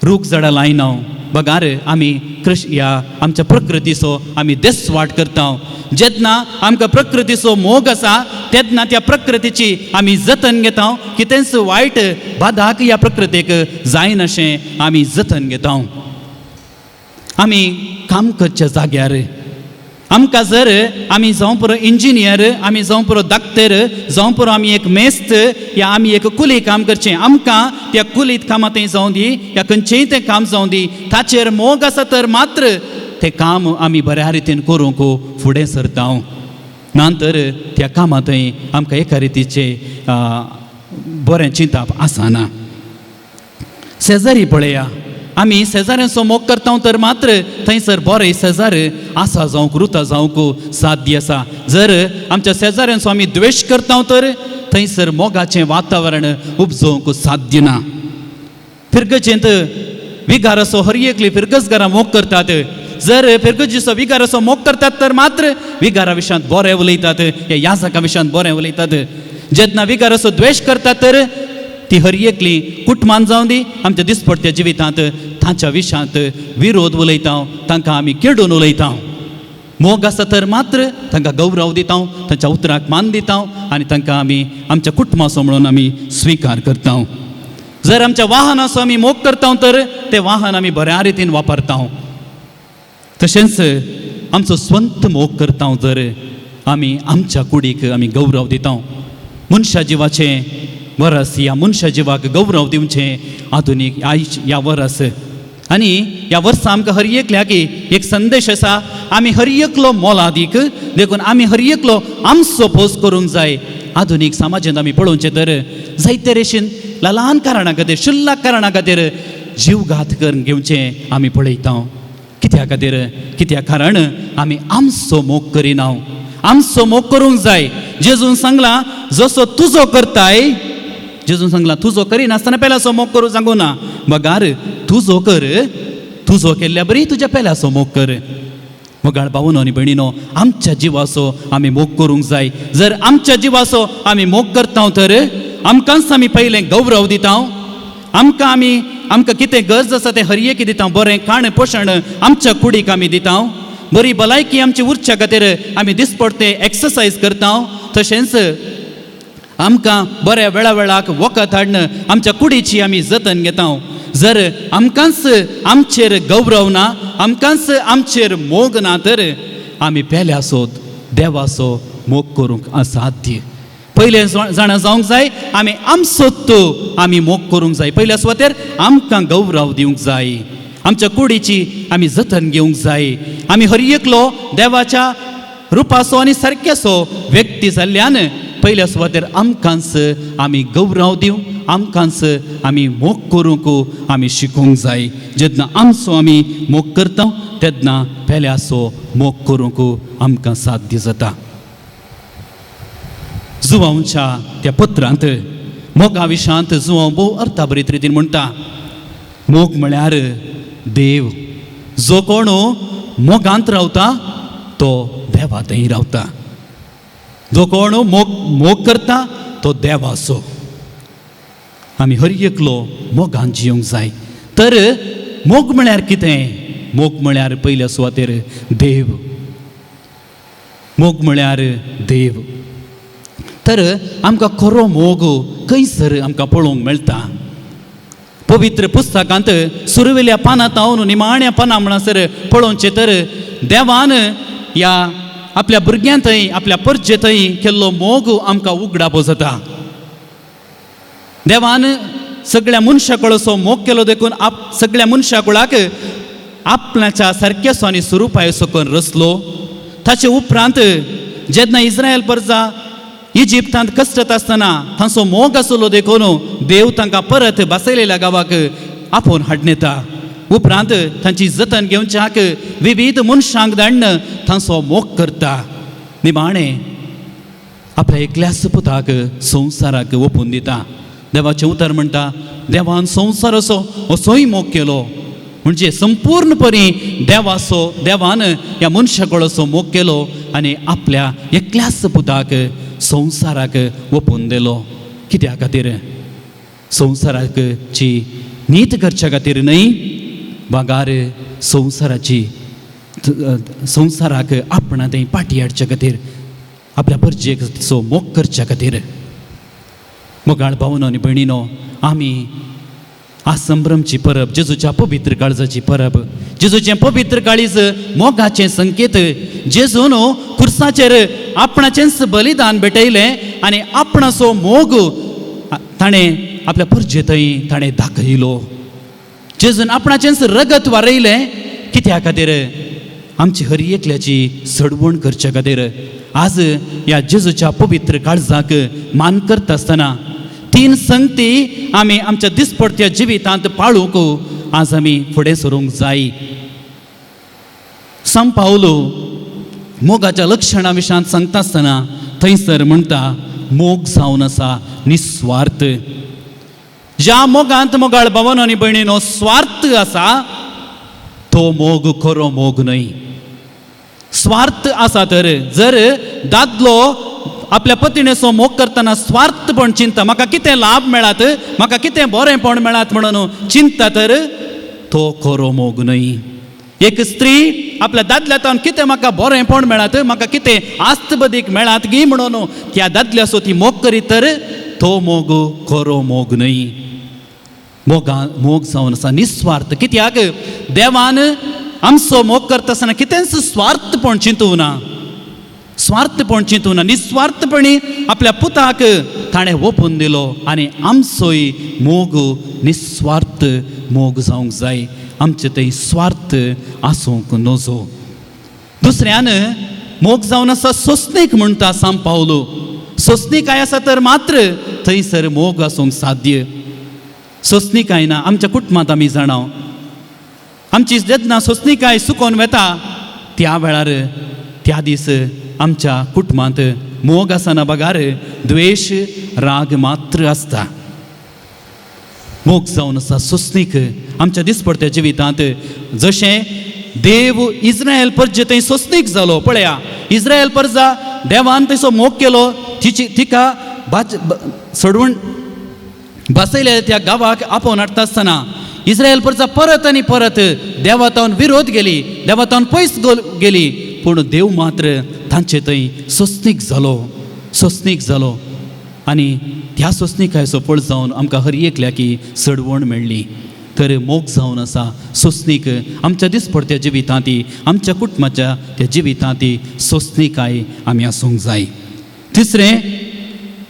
रूख झाडां लायना, बगार आमी कृश ह्या आमच्या प्रकृतीचो आमी देसवाट करता. जेन्ना आमकां प्रकृतीचो मोग आसा तेन्ना त्या प्रकृतीची आमी जतन घेता. कितेंच वायट बादाक ह्या प्रकृतीक जायनाशें आमी जतन घेता. आमी काम करच्या जाग्यार आमकां जर आमी जावं पुरो इंजिनियर, आमी जावं पुरो डाक्टर, जावं पुरो आमी एक मेस्त या आमी एक कुली काम करचें, आमकां त्या कुलीत कामां थंय जावं दी या खंयचेंय तें काम जावं दी, ताचेर मोग आसा तर मात्र तें काम आमी बऱ्या रितीन करूंक फुडें सरता. ना तर त्या कामां थंय आमकां एका रितीचें बरें चिंतप आसना. शेजारी पळया, आमी शेजाऱ्यांचो मोग करता तर मात्र थंयसर बरें शेजार आसा जावंक रुता जावंक साध्य आसा. जर आमच्या शेजाऱ्यांचो आमी द्वेश करता तर थंयसर मोगाचें वातावरण उपजोवंक साध्य ना. फिरगजेंत विगाराचो हर एकली फिरगजगारां मोग करतात. जर फिरगजीचो विगाराचो मोग करतात तर मात्र विगारा विशयांत बरें उलयतात, ह्या याजका विशयांत बरें उलयतात. जेन्ना विगाराचो द्वेश करतात तर ती हर एकली कुटुंबान जावं दी आमच्या दिसपडट्या जिवितांत तांच्या विशयांत विरोध उलयता, तांकां आमी केडून उलयता. मोग आसा तर मात्र तांकां गौरव दिता, तांच्या उतराक मान दिता आनी तांकां आमी आमच्या कुटुंबाचो म्हणून आमी स्विकार करता. जर आमच्या वाहनाचो आमी मोग करता तर तें वाहन आमी बऱ्या रितीन वापरता. तशेंच आमचो स्वंत मोग करता तर आमी आमच्या कुडीक आमी गौरव दिता. मनशा जिवाचें वरस ह्या मनशा जिवाक गौरव दिवचें आधुनीक आयज ह्या वरस आनी ह्या वर्सा आमकां हर एकल्याक एक संदेश आसा, आमी हर एकलो मोलादीक, देखून आमी हर एकलो आमचो पोस करूंक जाय. आधुनीक समाजांत आमी पळोवचें तर जायते रेशीन ल्हान कारणां खातीर, शुल्लक कारणां खातीर जीवघात करून घेवचें आमी पळयता. कित्या खातीर? कित्या कारण आमी आमचो मोग करिना. आमचो मोग करूंक जाय. जेजून सांगलां जसो तुजो करताय, जेजून सांगलां तुजो करिनासतना पेल्याचो मोग करूं सांगू ना, बगार तुजो कर, तुजो केल्ल्या बरी तुज्या पेल्याचो मोग कर. मोगाळ भावनो आनी भयणीनो, आमच्या जिवाचो आमी मोग करूंक जाय. जर आमच्या जिवाचो आमी मोग करता तर आमकांच आमी पयलें गौरव दिता. आमकां आमी आमकां कितें गरज आसा तें हर एक दिता. बरें खाण पोशण आमच्या कुडीक आमी दिता. बरी भलायकी आमची उरच्या खातीर आमी दिसपडटे एक्सरसायज करता. तशेंच आमकां बऱ्या वेळा वेळाक वखद हाडून आमच्या कुडीची आमी जतन घेता. जर आमकांच आमचेर गौरव ना, आमकांच आमचेर मोग ना तर आमी पेल्याचो देवाचो मोग करूंक असाध्य. पयलें जाणा जावंक जाय आमी आमचो तो आमी मोग करूंक जाय. पयल्या सुवातेर आमकां गौरव दिवंक जाय, आमच्या कुडीची आमी जतन घेवंक जाय. आमी हर एकलो देवाच्या रुपाचो आनी सारक्याचो व्यक्ती जाल्ल्यान पयल्या सुवातेर आमकांच आमी गौरव दिवंक, आमकांच आमी मोग करूंक आमी शिकोवंक जाय. जेन्ना आमचो आमी मोग करता तेन्ना पेल्याचो मोग करूंक आमकां साध्य जाता. जुवांच्या त्या पत्रांत मोगा विशांत जुवांव भोव अर्थाभरीत रितीन म्हणटा, मोग म्हळ्यार देव. जो कोण मोगांत रावता तो देवा थंय रावता. जो कोण मोग मोग करता तो देवाचो. आमी हर एकलो मोगान जियोंक जाय. तर मोग म्हळ्यार कितें? मोग म्हळ्यार पयल्या सुवातेर देव. मोग म्हळ्यार देव. तर आमकां खरो मोग खंयसर आमकां पळोवंक मेळटा. पवित्र पुस्तकांत सुरवेल्या पानां तावन निमाण्या पानां म्हणसर पळोवचें तर देवान ह्या आपल्या भुरग्यां थंय आपल्या परजे थंय केल्लो मोग आमकां उगडापो जाता. देवान सगळ्या मनशा कुळाचो मोग केलो देखून आप सगळ्या मनशा कुळाक आपल्याच्या सारकेचो आनी स्वरुपायसो करून रचलो. ताचे उपरांत जेन्ना इस्रायल परजा इजिप्तांत कश्टत आसतना तांचो मोग आसलो देखून देव तांकां परत बसयलेल्या गांवाक आपोवन हाडून उपरांत तांची जतन घेवच्याक विविध मनशांक धाडून तांचो मोग करता. निमाणें आपल्या एकल्याच पुताक संवसाराक ओपून दिता. देवाचें उतर म्हणटा देवान संवसार असो असोय मोग केलो, म्हणजे संपूर्णपणी देवाचो देवान ह्या मनशा कडचो मोग केलो आनी आपल्या एकल्याच पुताक संवसाराक ओपून दिलो. कित्या खातीर? संवसाराक ची नीत करच्या खातीर न्हय, बागार संवसाराची संवसाराक आपणा थंय पाटी हाडच्या खातीर, आपल्या परजेचो मोग करच्या खातीर. मोगाळ भावनो आनी भयणीनो, आमी आज संभ्रमची परब, जेजूच्या पवित्र काळजाची परब, जेजूचें पवित्र काळीज मोगाचें संकेत. जेजून खुर्साचेर आपणाचेंच बलिदान भेटयलें आनी आपणाचो मोग ताणें आपल्या परजे थंय ताणें दाखयलो. जेजून आपणाचेंच रगत वारयलें कित्या खातीर? आमची हर एकल्याची सडवण करच्या खातीर. आज ह्या जेजूच्या पवित्र काळजाक मान करता आसतना तीन संगती आमी आमच्या दिसपडत्या जिवितांत पाळूंक आज आमी फुडें सरूंक जाय. सांव पावलो मोगाच्या लक्षणा विशयांत सांगता आसतना थंयसर म्हणटा मोग जावन आसा निस्वार्थ. ज्या मोगांत मोगाळ भावानो आनी भयणीनो स्वार्थ आसा तो मोग खरो मोग न्हय. स्वार्थ आसा तर जर दादलो आपल्या पतिणेचो मोग करतना स्वार्थपण चिंता, म्हाका कितें लाभ मेळात, म्हाका कितें बरेंपण मेळात म्हणून चिंता तर तो खरो मोग न्हय. एक स्त्री आपल्या दादल्यातान कितें म्हाका बरेंपण मेळात, म्हाका कितें आस्त बदीक मेळात गी म्हणून त्या दादल्याचो ती मोग करीत तर तो मोग खरो मोग न्हय. मोगा मोग जावन आसा निस्वार्थ. कित्याक? देवान आमचो मोग करता आसतना कितेंच स्वार्थपण चिंतूं ना, स्वार्थपण चिंतूं ना, निस्वार्थपणी आपल्या पुताक ताणें ओपून दिलो आनी आमचोय मोग निस्वार्थ मोग जावंक जाय. आमचे थंय स्वार्थ आसूंक नजो. दुसऱ्यान मोग जावन आसा सोंसणीक म्हणटा सांव पावलो. सोंसणीकाय आसा तर मात्र थंयसर मोग आसूंक साध्य. सोंसणीकाय ना आमच्या कुटुंबांत आमी जाणाव, आमची जेन्ना सोंसणीकाय सुकोन वता त्या वेळार त्या दीस आमच्या कुटुंबांत मोग आसना बगार द्वेश राग मात्र आसता. मोग जावन आसा सोंसणीक आमच्या दिसपडत्या जिवितांत. जशें देव इस्रायल परजे थंय सोंसणीक जालो, पळया इस्रायल परजा देवान थंयसो मोग केलो, तिची तिका सोडवण बसयले त्या गांवाक आपोवन हाडटा आसतना इस्रायल परजा परत आनी परत देवातावन विरोध गेली, देवातावन पयस गेली, पूण देव मात्र तांचे थंय सोंसणीक जालो, सोंसणीक जालो आनी त्या सोंसणीकायचो फळ जावन आमकां हर एकल्याकी सडवण मेळ्ळी. तर मोग जावन आसा सोंसणीक आमच्या दिसपडत्या जिवितांत, आमच्या कुटुंबाच्या त्या जिवितांत सोंसणीकाय आमी आसूंक जाय. तिसरें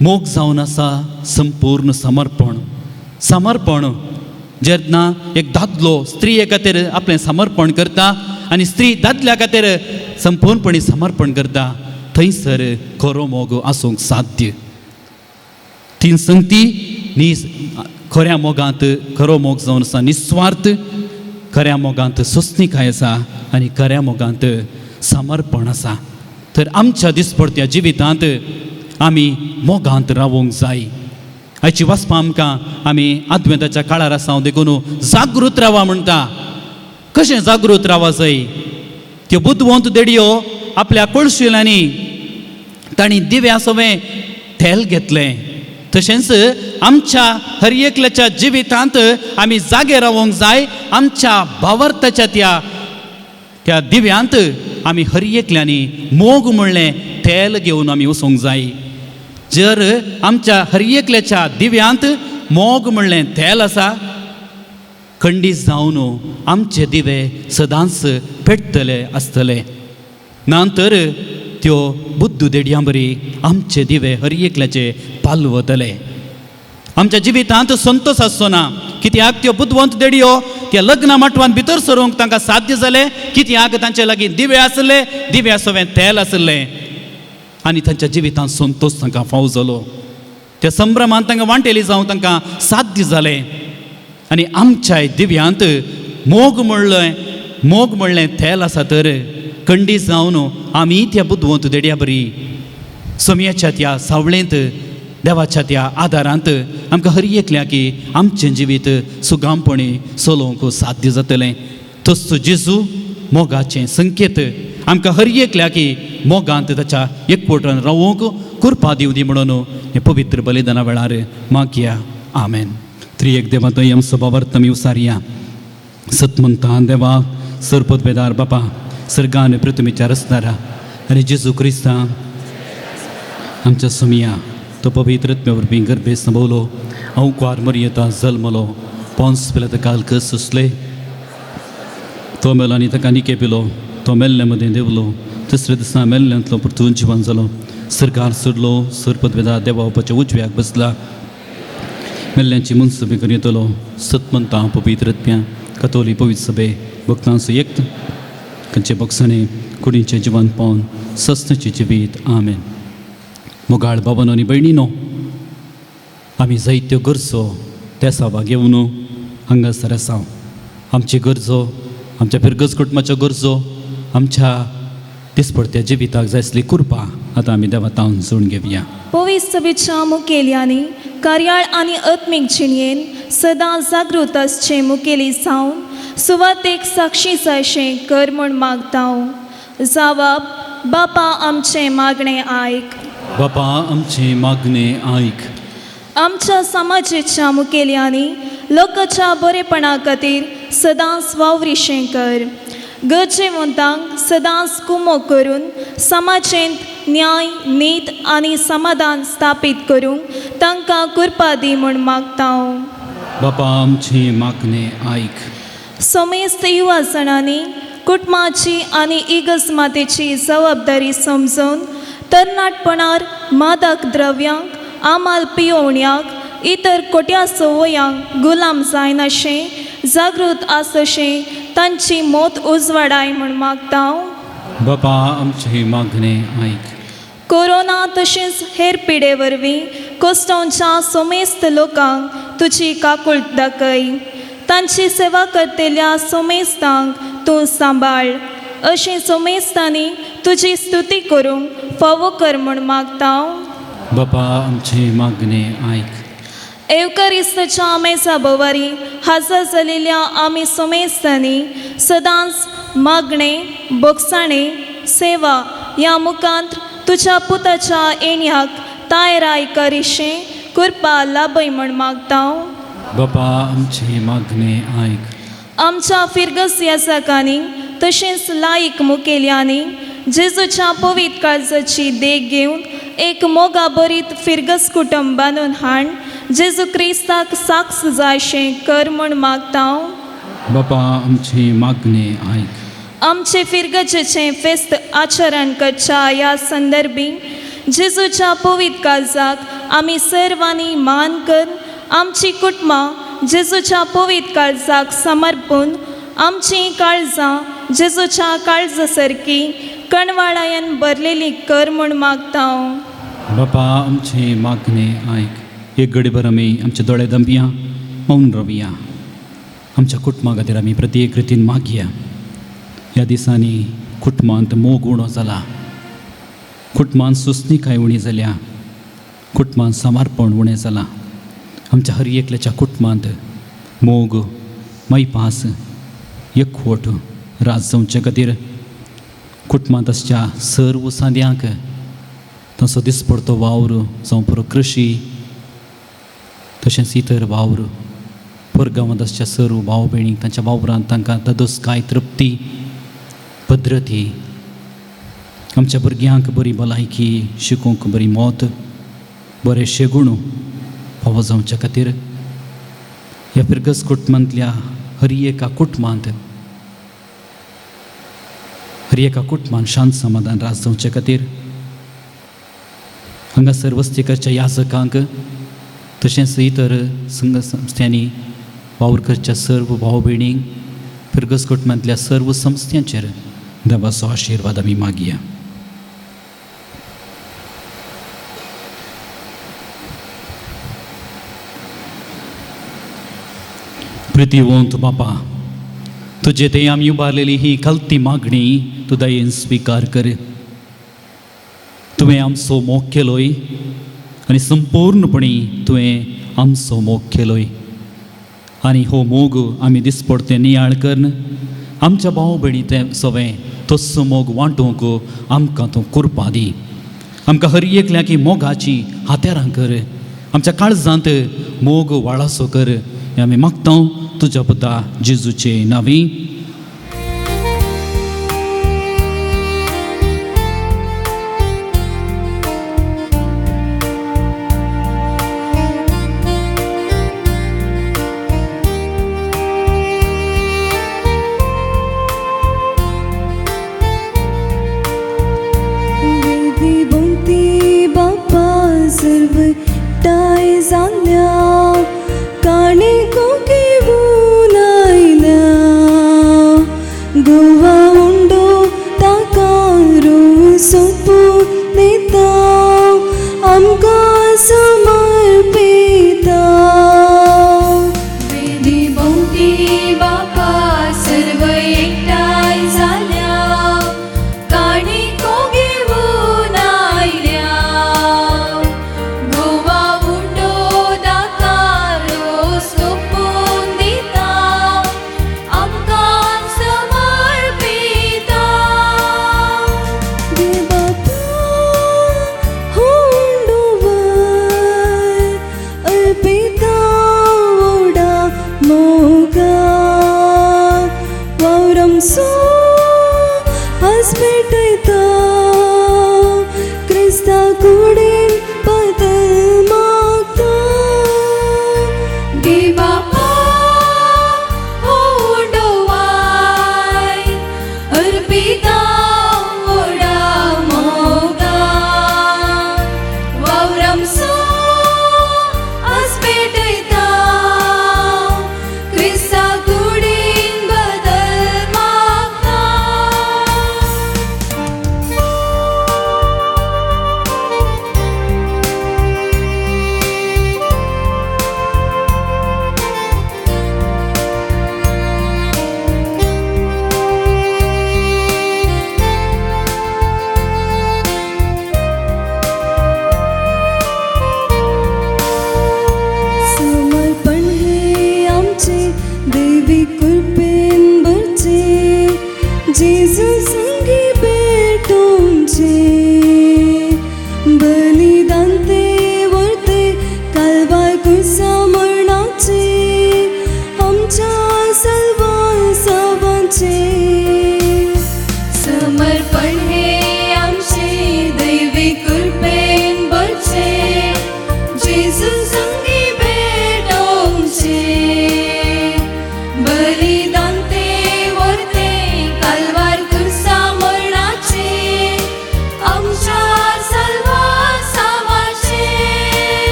मोग जावन आसा संपूर्ण समर्पण. समर्पण जेन्ना एक दादलो स्त्रिये खातीर आपलें समर्पण करता आनी स्त्री दादल्या खातीर संपूर्णपणी समर्पण करता थंयसर खरो मोग आसूंक साध्य. तीन संगती नी खऱ्या मोगांत खरो मोग जावन आसा निस्वार्थ, खऱ्या मोगांत सोंसणीकाय आसा आनी खऱ्या मोगांत समर्पण आसा. तर आमच्या दिसपडत्या जिवितांत आमी मोगांत रावूंक जाय. आयची वाचपां आमकां आमी आदवेंताच्या काळार आसा देखून जागृत रावा म्हणटा. कशें जागृत रावा जाय? त्यो बुदवंत देडयो आपल्या कळशिलांनी तांणी दिव्या सवें तेल घेतलें, तशेंच आमच्या हर एकल्याच्या जिवितांत आमी जागे रावंक जाय. आमच्या भावार्थाच्या त्या त्या दिव्यांत आमी हर एकल्यांनी मोग म्हणलें तेल घेवन आमी वचूंक जाय. जर आमच्या हर एकल्याच्या दिव्यांत मोग म्हणलें तेल आसा, खंडीत जावन आमचे दिवे सदांच पेट्टले आसतले. ना तर त्यो बुद्दू देडयां बरी आमचे दिवे हर एकल्याचे पालवतले. आमच्या जिवितांत संतोष आसचो ना, कित्याक त्यो बुदवंत देडयो त्या लग्न माटवान भितर सरूंक तांकां साध्य जालें, कित्याक तांचे लागीं दिवे आसले, दिव्या सवें तेल आसलें आनी तांच्या जिवितांत संतोष तांकां फाव जालो. त्या संभ्रमान तांकां वांटेली जावं तांकां साध्य जालें. आनी आमच्याय दिव्यांत मोग म्हणलें, मोग म्हणलें तेल आसा तर खंडीत जावन आमी त्या बुदवंत देडया बरी सोमयाच्या त्या सावळेंत, देवाच्या त्या आदारांत आमकां हर एकल्या की आमचें जिवीत सुगामपणी चलोवंक साध्य जातलें. तसो जेजू मोगाचें संकेत आमकां हर एकल्या की मोगांत ताच्या एकवटान रावूंक कृपा दिवं दी म्हणून हें पवित्र बलिदाना वेळार मागया. आमेन. त्रिएक देवा दयम सभावर्त आमी उसारया. सतमंता देवा, सरपत बेदार बापा, सर्गान पृथ्वीच्या रचणारा आनी जेजू क्रिस्ता आमच्या सोमिया, तो पवित्र आत्म्या वरवीं गर्भे संभवलो, अंकुआर मरयेता जल्मलो, पोन्स पिला ताका कस सोंसले, तो मेलो आनी ताका निके पिलो, तो मेल्ले मदें देंवलो, तिसऱ्या दिसा मेल्ल्यांतलो परतून जिवन जालो, सरकार सोडलो, सरपत वेदा देवा बापाच्या उजव्याक बसला, मेल्ल्यांची मनसुबी करून येतलो. सतमंता पवित्र आत्म्या, कतोली पवित्र सभे भक्तांचो एक खंयचे बक्षणे कुडीचें जिवन पावन सस्नाचें जिवीत. आमेन. मोगाळ बाबानो आनी भयणीनो, आमी जायत्यो गरजो तेसावा घेवन हांगासर आसा. आमची गरजो, आमच्या फिरगज कुटुंबाच्यो गरजो, आमच्या दिसपडत्या जिविताक जाय आसली कृपा आतां आमी देवा तावन जोडून घेवया. पवित्र सभेच्या मुखेल्यांनी कार्याळ आनी आत्मीक जिणयेन सदां जागृत आसचें मुखेली जावन सुवातेक साक्षी जायशें कर म्हूण मागता. जावाब बापा आमचें मागणें आयक. बापा आमचें मागणें आयक. आमच्या समाजेच्या मुखेल्यांनी लोकांच्या बरेपणा खातीर सदांच वावरिशें कर. गरजेवंतांक सदांच कुमो करून समाजेंत न्याय, नीत आनी समाधान स्थापीत करूंक तांकां कृपा दी म्हूण मागता. बापा आमचें मागणें आयक. समेस्त युवा जाणांनी कुटुंबाची आनी इगर्ज मातेची जबाबदारी समजून तरणाटपणार मादक द्रव्यांक, आमाल पियोवण्याक, इतर खोट्या संवयांक गुलाम जायनाशें जागृत आसशें तांची मोत उजवाडाय म्हूण मागता. बापा आमचें मागणें आयक. कोरोना तशेंच हेर पिडे वरवीं कोस्टोवच्या सोमेस्त लोकांक तुजी काकूळट दाखय. तांची सेवा करतल्या सोमेस्तांक तूं सांबाळ. अशें सोमेस्तांनी तुजी स्तुती करूंक फावो कर म्हूण मागता. बापा आमचें मागणें आयक. एवकरिस्ताच्या मेजा भोवारी हजर जालेल्या आमी सोमेस्तांनी सदांच मागणें, बोगसाणें, सेवा ह्या मुखांत तुज्या पुताच्या येण्याक तयाराय करिशें कृपा लाभय म्हूण मागता. बापा आमचें मागणें आयक. आमच्या फिरगस याजकांनी तशेंच लायक मुखेल्यांनी जेजूच्या पवित्र काळजाची देख घेवन एक मोगा बरीत फिरगस कुटुंब बांदून हाड जेजू क्रिस्ताक साक्ष जायशें कर म्हूण मागता. बापा आमचें मागणें आयक. आमचे फिरगजेचें फेस्त आचरण करच्या ह्या संदर्भी जेजूच्या पवित्र काळजाक आमी सर्वांनी मान कर आमची कुटुंबां जेजूच्या पवित्र काळजाक समर्पून आमचीं काळजां जेजूच्या काळजा सारकी कणवाळायन भरलेली कर म्हूण मागता. बापा आमचें मागणें आयक. एक घडीभर आमी आमचे दोळे दमया, मौन रावया. आमच्या कुटुंबा खातीर आमी प्रत्येक रितीन मागया. ह्या दिसांनी कुटुंबांत मोग उणो जाला, कुटुंबांत सुस्निकाय उणी जाल्या, कुटुंबांत समर्पण उणें जालां. आमच्या हर एकल्याच्या कुटुंबांत मोग, मैपास, एकवट राज जावचे खातीर कुटुंबांत आसच्या सर्व सांद्यांक तांचो दिसपडतो वावर जावं पुरो कृशी तशेंच इतर वावर, परगांवांत आसच्या सर्व भाव भयणींक तांच्या वावरांत तांकां तदोसकाय, तृप्ती, भद्रती, आमच्या भुरग्यांक बरी भलायकी, शिकूंक बरी मौत, बरे शेगुणू फावो जावच्या खातीर ह्या फिरगज कुटुंबांतल्या हर एका कुटुंबांत हर एका कुटुंबान शांत समाधान रास जावचे खातीर हांगासर वस्ती करच्या याजकांक तशेंच इतर संघ संस्थांनी वावर करच्या सर्व भाव भयणींक फिरगज कुटुंबांतल्या सर्व संस्थांचेर देवाचो आशिर्वाद आमी मागया. प्रितीवंत बापा, तुजे ते आमी उबारलेली ही कलती मागणी तूं दयेन स्विकार कर. तुवें आमचो मोग केलोय आनी संपूर्णपणी तुवें आमचो मोग केलोय आनी हो मोग आमी दिसपडते नियाळ करून आमच्या भाव भयणी ते सवें तस्सो मोग वांटूंक आमकां तूं कुरपा दी. आमकां हर एकल्याक मोगाची हात्यारां कर, आमच्या काळजांत मोग वाळासो कर. हें आमी मागता तुज्या पुता जेजूचे नांवी.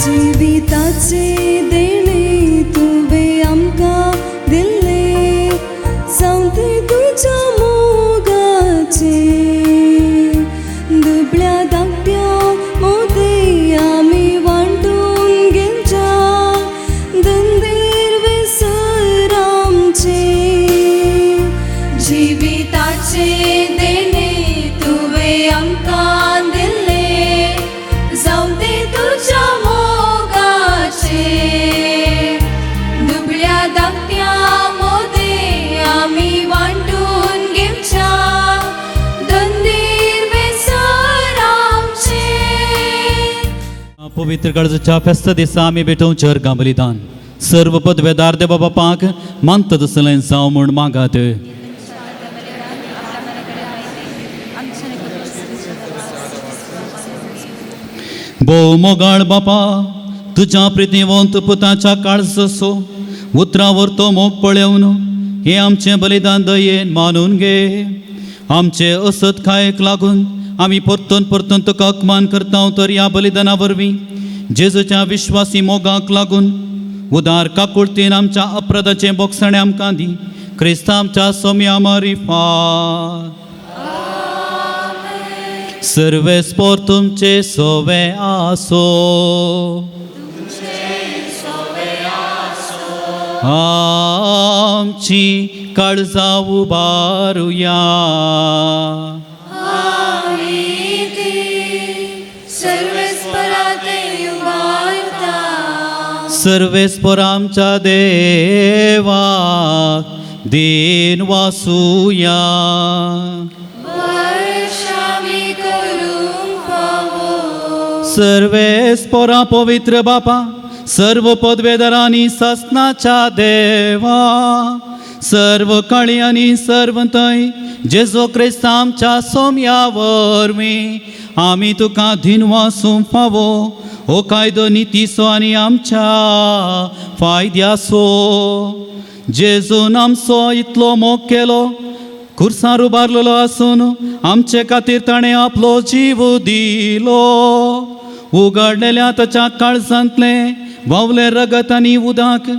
जिविताचे देणे तुवें आमकां दिल्ले, सांगते तुज्या मोगाचे, दुबळ्या धाकट्या मोदी आमी पवित्र काळजाच्या फेस्त दिसा आमी भेटोवचें अर्गां बलिदान सर्व पदवेदार देवा बापाक मानता तसलें जावं म्हूण मागात. भोव मोगाळ बापा, तुज्या प्रितीवंत पुताच्या काळजाचो उतरावर तो मोग पळोवन हें आमचें बलिदान दयेन मानून घे. आमचे असतकायेक लागून आमी परतून परतून तुका अपमान करता, तर ह्या बलिदाना वरवीं जेजूच्या विश्वासी मोगाक लागून उदार काकुळतीन आमच्या अपराधाचें बोगसणें आमकां दी. क्रिस्तांव आमच्या सोम्या मारिफात. सर्वेस्पोर तुमचे सोवे आसो. आमची काळजां उबारुया. सर्वेस्पोर आमच्या देवाक then वासुया. सर्वेस्पोरा पवित्र बापा, सर्व पदवेदारांनी ससनाच्या देवा, सर्व काळी आनी सर्व थंय जेजू क्रिस्त आमच्या सोम्या वरवीं आमी तुका दिनवासूंक फावो. हो कायदो नितीचो आनी आमच्या फायद्याचो. जेजून आमचो इतलो मोग केलो, खुर्सार उबारलेलो आसून आमचे खातीर ताणें आपलो जीव दिलो. उगडलेल्या ताच्या काळजांतलें व्हांवलें रगत आनी उदक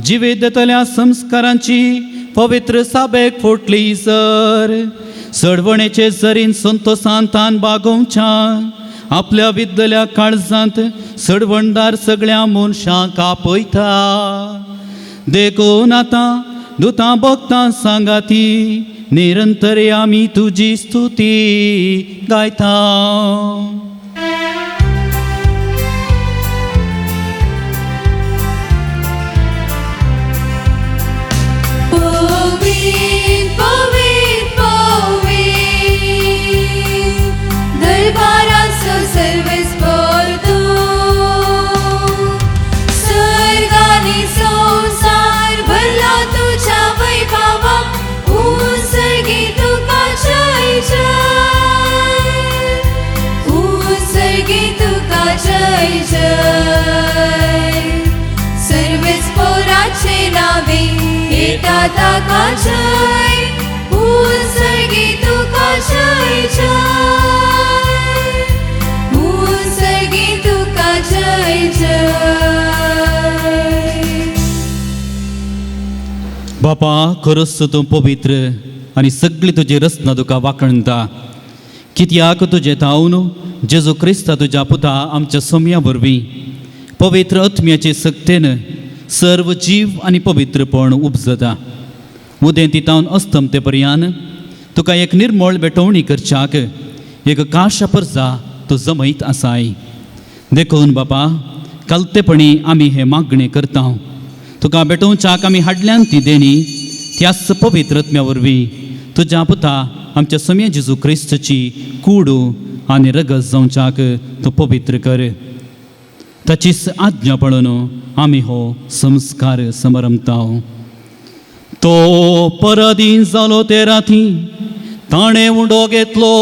जिवीत दितल्या संस्कारांची पवित्र साबेक फुटली जर सडवणेचे जरीन संतोसान तान बागोवच्या आपल्या विद्दल्या काळजांत सडवणदार सगळ्या मनशांक आपयता. देखून आतां दुतां भक्तां सांगाती निरंतर आमी तुजी स्तुती गायता. ताका जय, उत्सर्गी तुका जय जय, उत्सर्गी तुका जय जय. बापा, खरोच तूं पवित्र आनी सगळी तुजी रचना तुका वाखणता. कित्याक तुजें थावन जेजू क्रिस्ता तुज्या पुता आमच्या सोम्या वरवीं पवित्र आत्म्याचे सक्तेन सर्व जीव आनी पवित्रपण उपजता. उदेंती तावन अस्तमते पर्यान तुका एक निर्मळ भेटवणी करच्याक एक काशा परजा तूं जमयत आसाय. देखून बापा, कालतेपणी आमी हें मागणें करता. तुका भेटोवच्याक आमी हाडल्यान ती देणी त्याच पवित्र आत्म्या वरवीं तुज्या पुता आमच्या सोम्या जेजू क्रिस्तची कूड आनी रगत जावच्याक तूं पवित्र कर. ताचीच आज्ञा पळोवन आमी हो संस्कार समरमता. तो परादीन जालो ते राती ताणें उंडो घेतलो,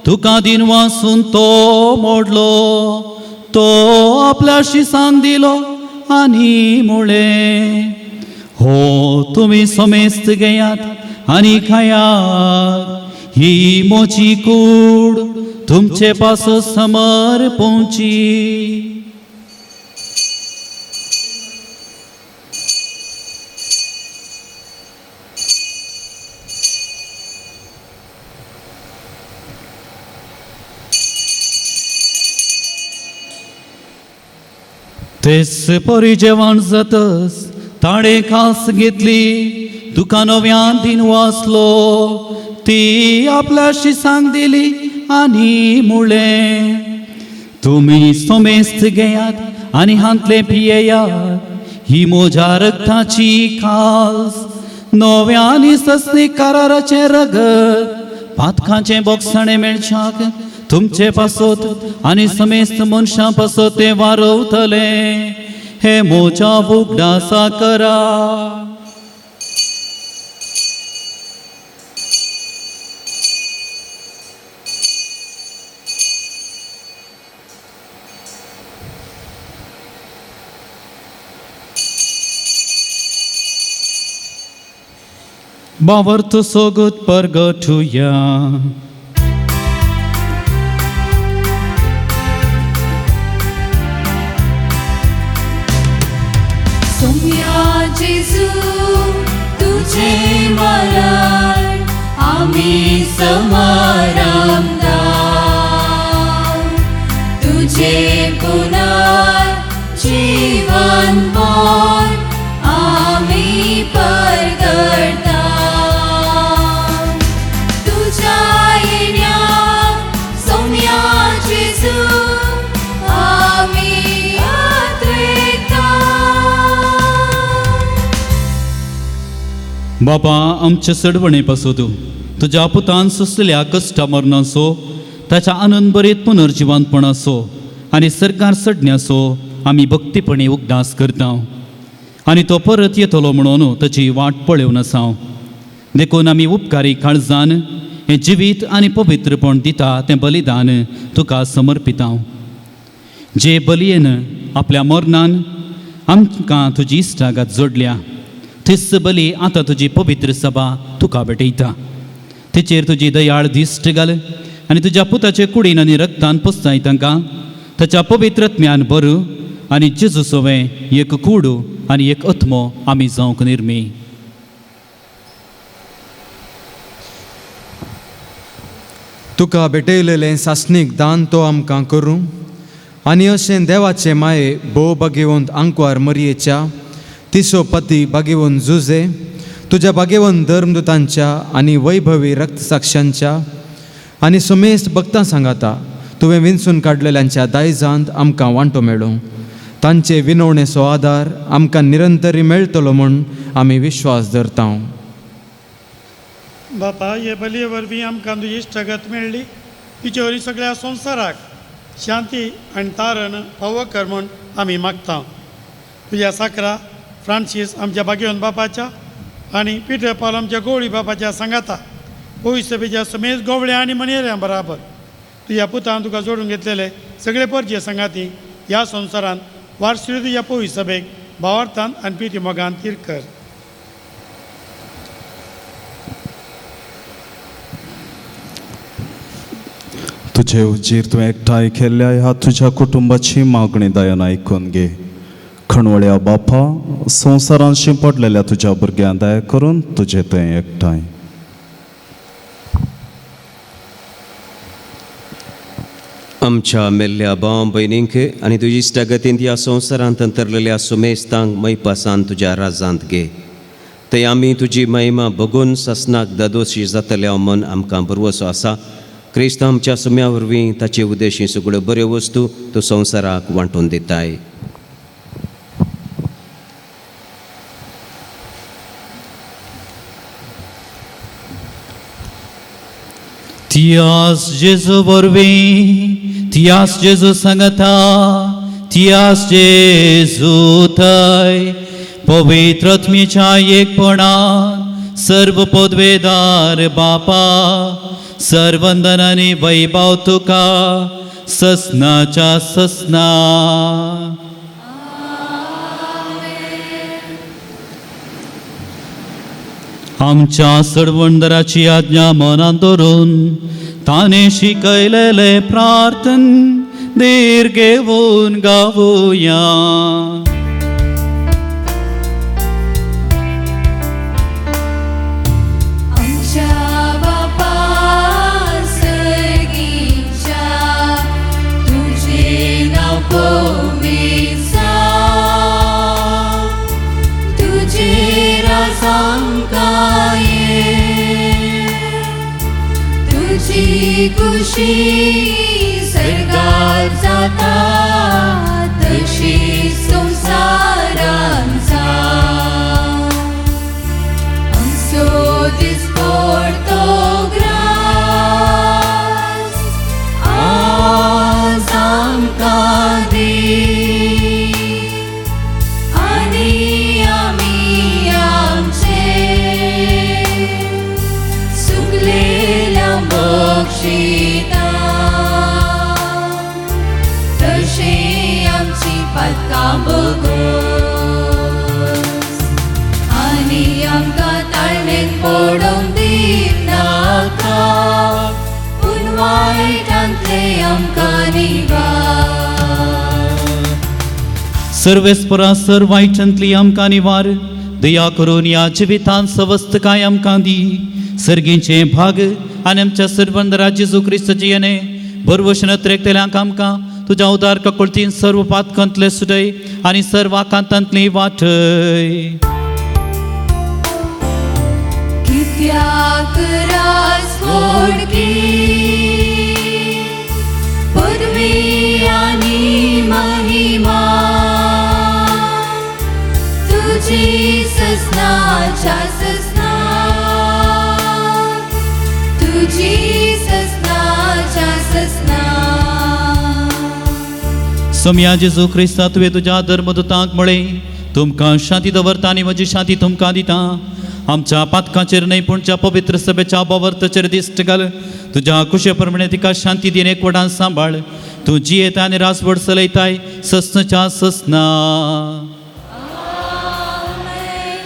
तुका दिन वासून तो मोडलो, तो आपल्या शिसांक दिलो आनी मुळें, हो तुमी समेस्त घेयात आनी खायात, ही म्हजी कूड तुमचे पासून समर्पोवची. तेच परी जेवण जातच ताणें खास घेतली, तुका नव्यान दिन वाचलो, ती आपल्या शिसांक दिली आनी मुळें, तुमी समेस्त घेयात आनी हांतलें पियेयात, ही म्हज्या रक्ताची खास नव्यान सस्नी कराराचें रगत, पातकांचें बोगसणें मेळच्याक तुमचे पासत आनी समेस्त मनशां पासत तें वारवतले. हे मोजा उगडासा करा. बावर्त सोगत परगटुया. सोम्या जेजू तुझे मरण आम्ही समारंभा, तुझे पुनर्जीवन पण आम्ही परगटा. तुझ्या येण्याक सोम्या जेजू आम्ही आत्रेता. बाबा आमचे सडवणे पासत तुज्या पुतान सोंसलेल्या कश्टा मरणाचो ताच्या आनंदभरीत पुनर्जिवंतपणाचो आनी सरकार सडण्याचो आमी भक्तीपणी उगडास करता आनी तो परत येतलो म्हणून ताची वाट पळोवन आसा. देखून आमी उपकारी काळजान हें जिवीत आनी पवित्रपण दिता तें बलिदान तुका समर्पिता. जे बलयेन आपल्या मरणान आमकां तुजी इश्टागत जोडल्या तीच बली आतां तुजी पवित्र सभा तुका भेटयता. तिचेर तुजी दयाळ दिश्ट घाल आनी तुज्या पुताचे कुडीन आनी रक्तान पोसताय तांकां ताच्या पवित्र ज्ञान बरू आनी जेजू सोवें एक कूड आनी एक आत्मो आमी जावंक निर्मी. तुका भेटयलेलें सासणीक दान तो आमकां करूं आनी अशें देवाचे माये भोव भाग्यवंत आंकवार मरयेच्या तिसो पती भाग्यवंत जुजे तुज्या भाग्यवंत धर्मदूतांच्या आनी वैभवी रक्तसाक्षांच्या आनी समेस्त भक्तां सांगाता तुवें विंचून काडलेल्यांच्या दायजांत आमकां वांटो मेळूं. तांचे विनवणेचो आदार आमकां निरंतरी मेळटलो म्हूण आमी विश्वास धरता. बापा हे बलये वरवीं आमकां तुजी इश्टागत मेळ्ळी तिचे वरवीं सगळ्या संवसाराक शांती आनी तारण फावो कर म्हूण आमी मागता. तुज्या साकरा फ्रांसीस आमच्या भाग्यवंत बापाच्या आनी पिटर पावल आमच्या गोवळी बापाच्या सांगाता पवित्र सभेच्या समेज गोवळ्या आनी मनेऱ्यां बराबर तुज्या पुतान तुका जोडून घेतलेले सगळे परजे सांगाती ह्या संवसारांत वारसुरी तुज्या पवित्र सभेक भावार्थान आनी पिटी मोगान तीर कर. तुजे उजीर तुवें एकठांय केल्ल्या ह्या तुज्या कुटुंबाची मागणी दयान आयकून घे. खणवळ्या बापा संवसारांत शिंपडलेल्या तुज्या भुरग्यांक दया करून तुजे थंय एकठांय. आमच्या मेल्ल्या भाव भयणींक आनी तुजी इश्टागतींत ह्या संवसारांत अंतरलेल्या सुमेस्तांक मैपासान तुज्या राजांत घे. थंय आमी तुजी महिमा बगून ससनाक दादोशी जातल्या मन आमकां भरवसो आसा. क्रिस्त आमच्या सुम्या वरवीं ताचे उद्देशी सगळ्यो बऱ्यो वस्तू तूं संवसाराक वांटून दिताय. तियास जेजू वरवीं, तियास जेजू सांगता, तियास जेजू थंय पवित्र आत्म्याच्या एकपणान सर्व पदवेदार बापा सर्वंदन आनी वैभव तुका ससनाच्या ससना. आमच्या सर्वंदराची आज्ञा मनांत धरून ताणें शिकयलेलें प्रार्थन धीर घेवन गावया. आमच्या बापा सर्गीच्या तुझे नाव पवित्र जावं, तुझे राज आमकां ये, तुजी खुशी सर्गार जाता तशी संवसारांत जावं. आमचो दिसपडतो ग्रास वायटांतले आमकां निवार. सर्वेस्परा सर वायटांतली आमकां निवार, दया करून ह्या जिवितांत सवस्तकाय आमकां दी. सर्गींचे भाग आनी आमच्या सर्वंदरा जेजू क्रिस्ताचे येणे भरवशन त्रेकतल्यांक आमकां तुज्या उदार ककुळतीन सर्व पातकांतले सुटय आनी सर्व आकांतांतली वाटय. कित्याक राजवडकी पदवी आनी महिमा तुजी ससनाच्या ससना, तुजी ससनाच्या ससना. सोम्या जेजू क्रिस्ता तुवें तुज्या धर्मदूतांक म्हळें, तुमकां शांती दवरता आनी म्हजी शांती तुमकां दिता. आमच्या पातकांचेर न्हय पूण ज्या पवित्र सभेच्या बावर्तचेर दिश्ट घाल. तुज्या कुशे प्रमाणे तिका शांती दिन एकवटान सांबाळ. तूं जियेता आनी रासवड चलयताय ससनाच्या ससना.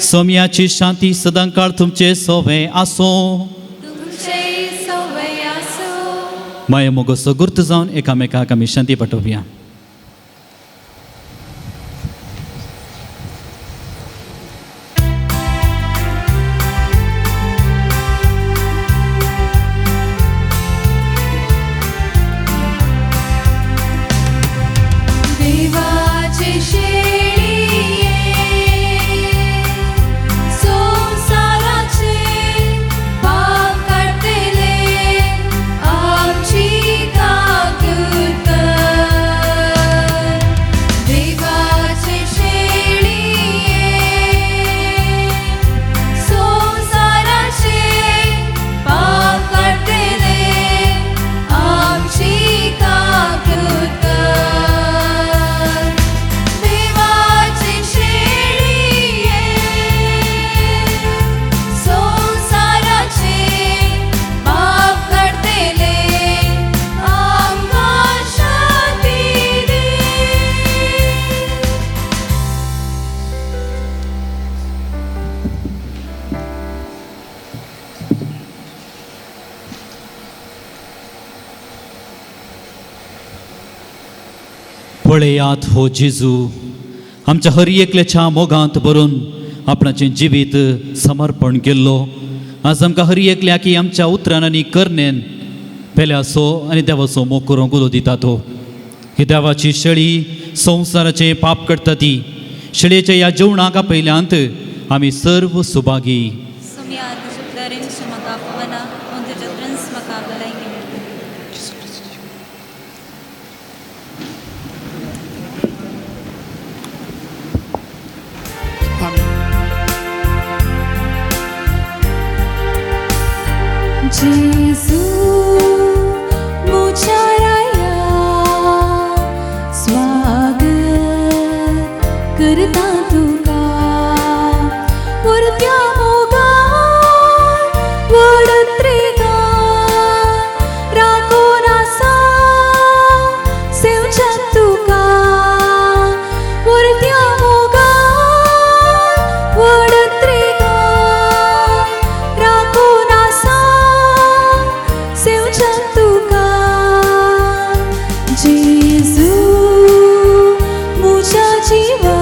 सोम्याची शांती सदांकाळ तुमचे सोवे आसूं. माया मोगोसो गुर्त जावन एकामेकाक आमी शांती पाठोवया. पळयात हो जेजू आमच्या हर एकल्याच्या मोगांत भरून आपणाचें जिवीत समर्पण केल्लो. आज आमकां हर एकल्याक आमच्या उतरान आनी करण्यान पेल्याचो आनी देवाचो मोग करूंक उलो दिता. तो ही देवाची शेळी संवसाराचें पाप करता. ती शेळयेच्या ह्या जेवणाक आपयल्यांत आमी सर्व सुभागी. जेजू मुझ्या राया स्वागत करता तुका, उरत्या मोगान वडत्रेगान राखून आसा सेवच्या तुका, उरत्या मोगान वडत्रेगान राखून आसा तुका. जेजू मुझ्या जिवा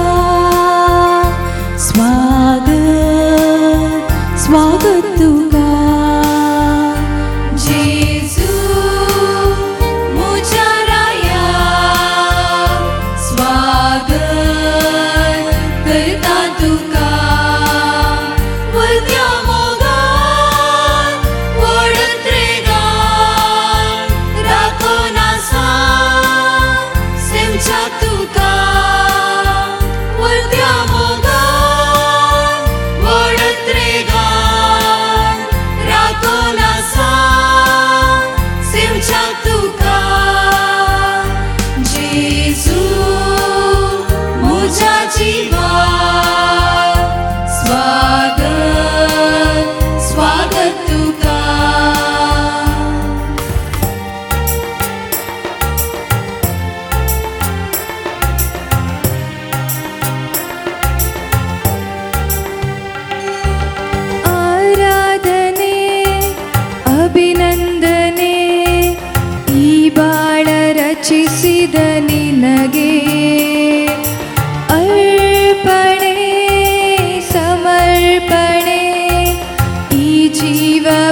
स्वागत स्वागत तुका. जेजू मुझ्या राया स्वागत करता तुका, वरत्या मोगान वडत्रेगान राखून आसा सेवच्या तुका, वरत्या मोगान वडत्रेगान राखून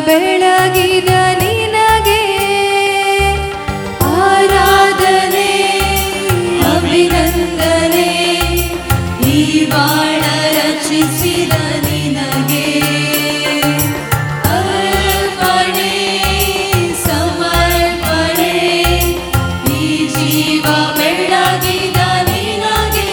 ಬೆಳಗಿದ ನಿನಗೆ ಆರಾಧನೆ ಅಭಿನಂದನೆ, ಈ ಬಾಳ ರಚಿಸಿದ ನಿನಗೆ ಅರ್ಪಣೆ ಸಮರ್ಪಣೆ, ಈ ಜೀವ ಬೆಳಗಿದ ನಿನಗೆ.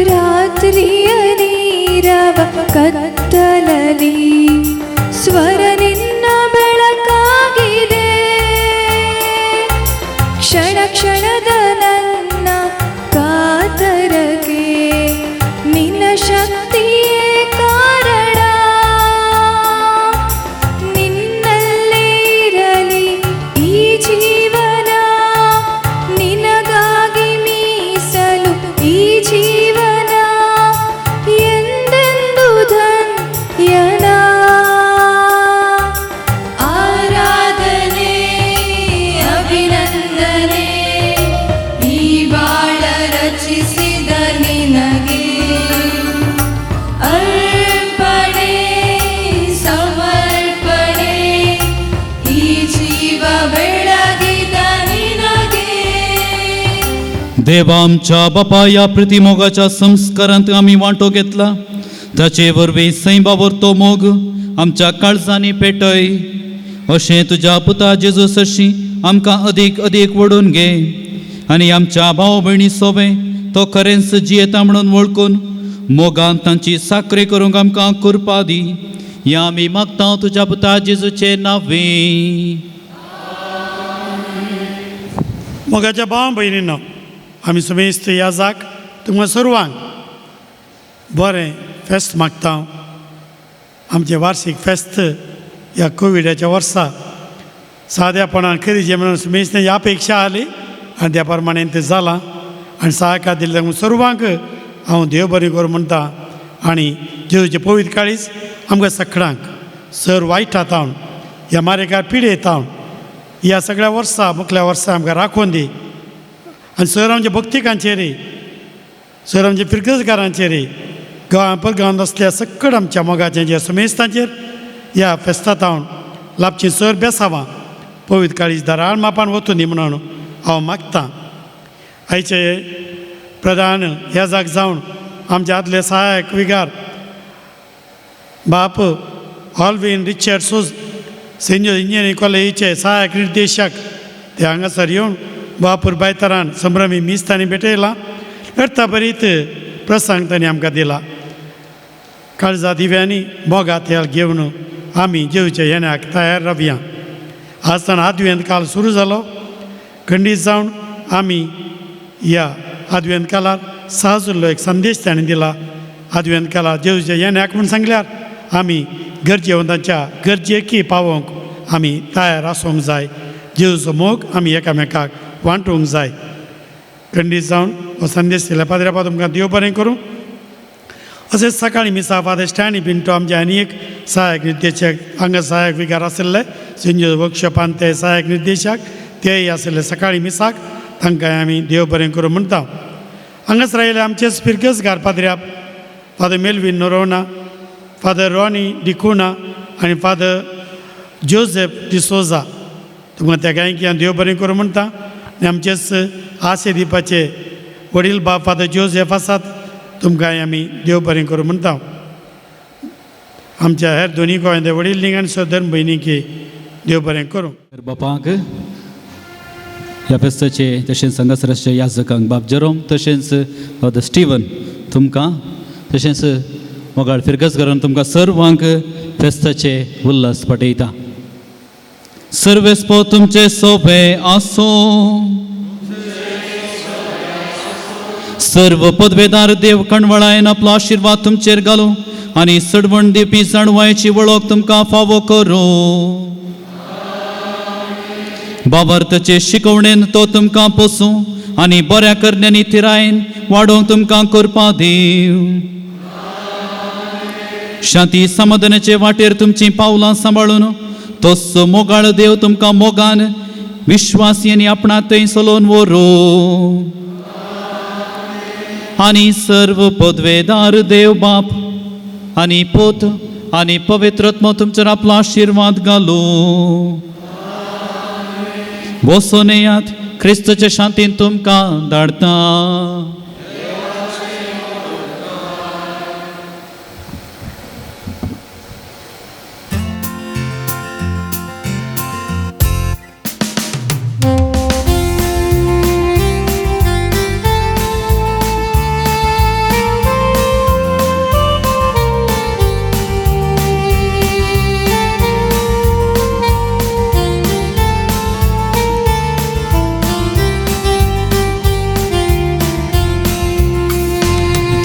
ರಾತ್ರಿಯ ನೀರವ ಕತ್ತಲಲಿ ಸ್ವರ ನಿನ್ನ ಬೆಳಕಾಗಿದೆ, ಕ್ಷಣ ಕ್ಷಣದ ನನ್ನ ಕಾತರಕ್ಕೆ ನಿನ್ನ ಶಕ್ತಿಯೇ ಕಾರಣ. ನಿನ್ನಲ್ಲೇ ಇರಲಿ ಈ ಜೀವನ, ನಿನಗಾಗಿ ಮೀಸಲು ಈ ಜೀವನ, ಎಂದೆಂದು ಧನ್ಯನ. ಆರಾಧನೆ ಅಭಿನಂದನೆ, ಈ ಬಾಳ ರಚಿಸಿದ ನಿನಗೆ ಅರ್ಪಣೆ ಸಮರ್ಪಣೆ, ಈ ಜೀವ ಬೆಳಗಿದ ನಿನಗೆ. देवा आमच्या बापा ह्या प्रतिमोगाच्या संस्कारांत आमी वांटो घेतला, ताचे वरवीं सैमा तो मोग आमच्या काळजांनी पेटय, अशें तुज्या पुता जेजू सरशीं आमकां अदीक अदीक वडून घे आनी आमच्या भाव भयणी सोबें तो खरेंच जियेता म्हणून वळखून मोगान तांची साकरी करूंक आमकां कृपा दी. ह्या आमी मागता तुज्या पुता जेजूचे नांवे. मोगाच्या भाव भयणीनो, आमी समेस्त ह्या जाक तुमकां सर्वांक बरें फेस्त मागता. आमचें वार्षीक फेस्त ह्या कोविडाच्या वर्सा साद्यापणान करीचें म्हणून समेस्त ही अपेक्षा आली आनी त्या प्रमाणे तें जालां आनी सहायकार दिल्ल्या सर्वांक हांव देव बरें करूं म्हणटा. आनी जेजूचे पवित्र काळीज आमकां सगळ्यांक सर वायटा तावन ह्या मारेकार पिडे तावन ह्या सगळ्या वर्सा मुखल्या वर्सा आमकां राखून दी. आनी सर आमच्या भक्तिकांचेर, सर आमच्या फिरगजकारांचेर, गांवां परगांवांत आसल्या सगळ्या आमच्या मोगाचें जे समेस्तांचेर ह्या फेस्ता तावन लाबची सर बेसावां पवित्र काळीज दाराळ मापान वतून दी म्हणून हांव मागतां. आयचे प्रधान ह्या जाग जावन आमचे आदले सहायक विगार बाप ऑलवीन रिचर्ड सोज सेंट जोज इंजिनियरींग कॉलेजीचे सहायक निर्देशक ते हांगासर येवन बापूर बायतरान संभ्रमी मीस तांणी भेटयला, अर्थाभरीत प्रसंग तांणी आमकां दिला. काळजा दिव्यांनी मोगा तेल घेवन आमी जेवच्या येण्याक तयार रावया. आज ताण आदवेंत काल सुरू जालो, खंडीत जावन आमी ह्या आदवेंत कालार साजुल्लो एक संदेश ताणें दिला. आदवेंत कालार जेवच्या येण्याक म्हूण सांगल्यार आमी गरजेवंतांच्या गरजेकी पावोवंक आमी तयार आसूंक जाय. जेजूचो मोग आमी एकामेकाक वांटूंक जाय. खंडीत जावन हो संदेश दिल्या पाद्र्यापा तुमकां देव बरें करूं. अशेंच सकाळीं मिसा फादर स्टॅनी पिंटो आमचे आनी एक सहायक निर्देशक हांगा सहायक विगार आशिल्ले सेंट जोज वर्कशॉपान ते सहायक निर्देशक तेय आशिल्ले सकाळीं मिसाक, तांकां आमी देव बरें करूं म्हणटा. हांगाच रायले आमचे फिरगजगार पाद्र्याप father Melvin Noronha, father Ronnie डिकुना आनी फादर जोसेफ डिसोजा, तुमकां त्या गायकी देव बरें करूं म्हणटा. आनी आमचेच आशे दिवपाचे वडील बाब फादर जोसेफ आसात, तुमकां आमी देव बरें करूं म्हणटा. आमच्या हेर दोनी गोंयांत वडील आनी सदन भयणीकी देव बरें करूं. बापांक ह्या फेस्ताचे तशेंच हांगासर याजकांक बाब जेरोम तशेंच फादर स्टिवन तुमकां तशेंच मोगाळ फिरगजकारान तुमकां सर्वांक फेस्ताचे उल्हास पाठयता. सर्वेस्पो तुमचे सोबे आसूं. सर्व पदवेदार देव कणवळायन आपलो आशिर्वाद तुमचेर घालूं आनी सडवण दिवपी जाणवायची वळख तुमकां फावो करूं. बाबार्थचे शिकवणेन तो तुमकां पोसूं आनी बऱ्या करण्यांनी थिरायन वाडोवंक तुमकां करपा दिव. शांती समाधानाचे वाटेर तुमचीं पावलां सांबाळून तसो मोगाळ देव तुमकां मोगान विश्वासी आनी आपणा थंय चलोवन व्हरू. आनी सर्व पदवेदार देव बाप आनी पोत आनी पवित्र आत्मा तुमचेर आपलो आशिर्वाद घालूं. बसोन येयात, क्रिस्तचे शांतीन तुमकां धाडटा.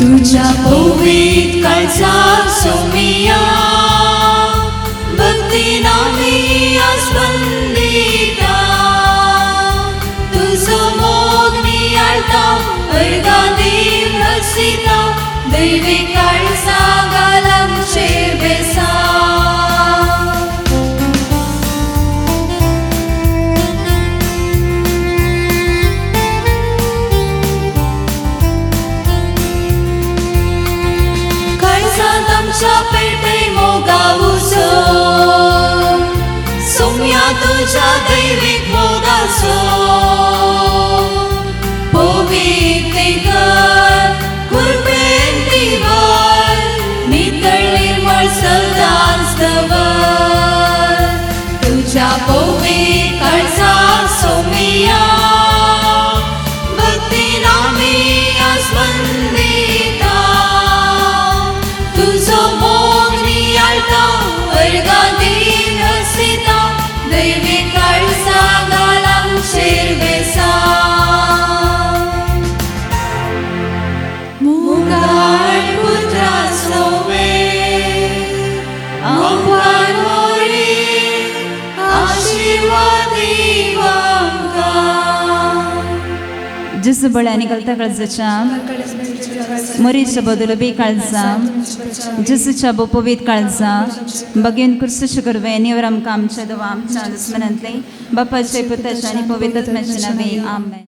तुझ्या पवित्र काळजाक सोमिया भक्तीन आमी आस्पंदिता तुजो मोग नियाळता अर्गां दीव रसिता दैवी काळजा घाल आमचेर बेसा. काळजांत आमच्या पेटय मोगा उजो सोम्या तुज्या दैवीक मोगाचो पवित्र कर कृपेन दिवर नितळ निर्मळ सदांच दवर तुज्या पवित्र काळजाक सोमिया भक्तीन आमी आस्पंदिता तुजो मोग नियाळता अर्गां दीव रसिता दैवी काळजा घाल आमचेर बेसा. मुगाळ पुत्राचो मेळ आमकां मोरी आशिर्वाद दीव आमकां. जेजू बळ्यानी घालता काळजाच्या मरीच्या बदल बी काळजा जेजूच्या बोपवीत काळजा बगेन कुर्सू करवे निवर आमकां आमच्या देवा आमच्या दुस्मनांतले बापाचे पुताच्या आनी पवित्र आत्म्याच्या नांवे आमेन.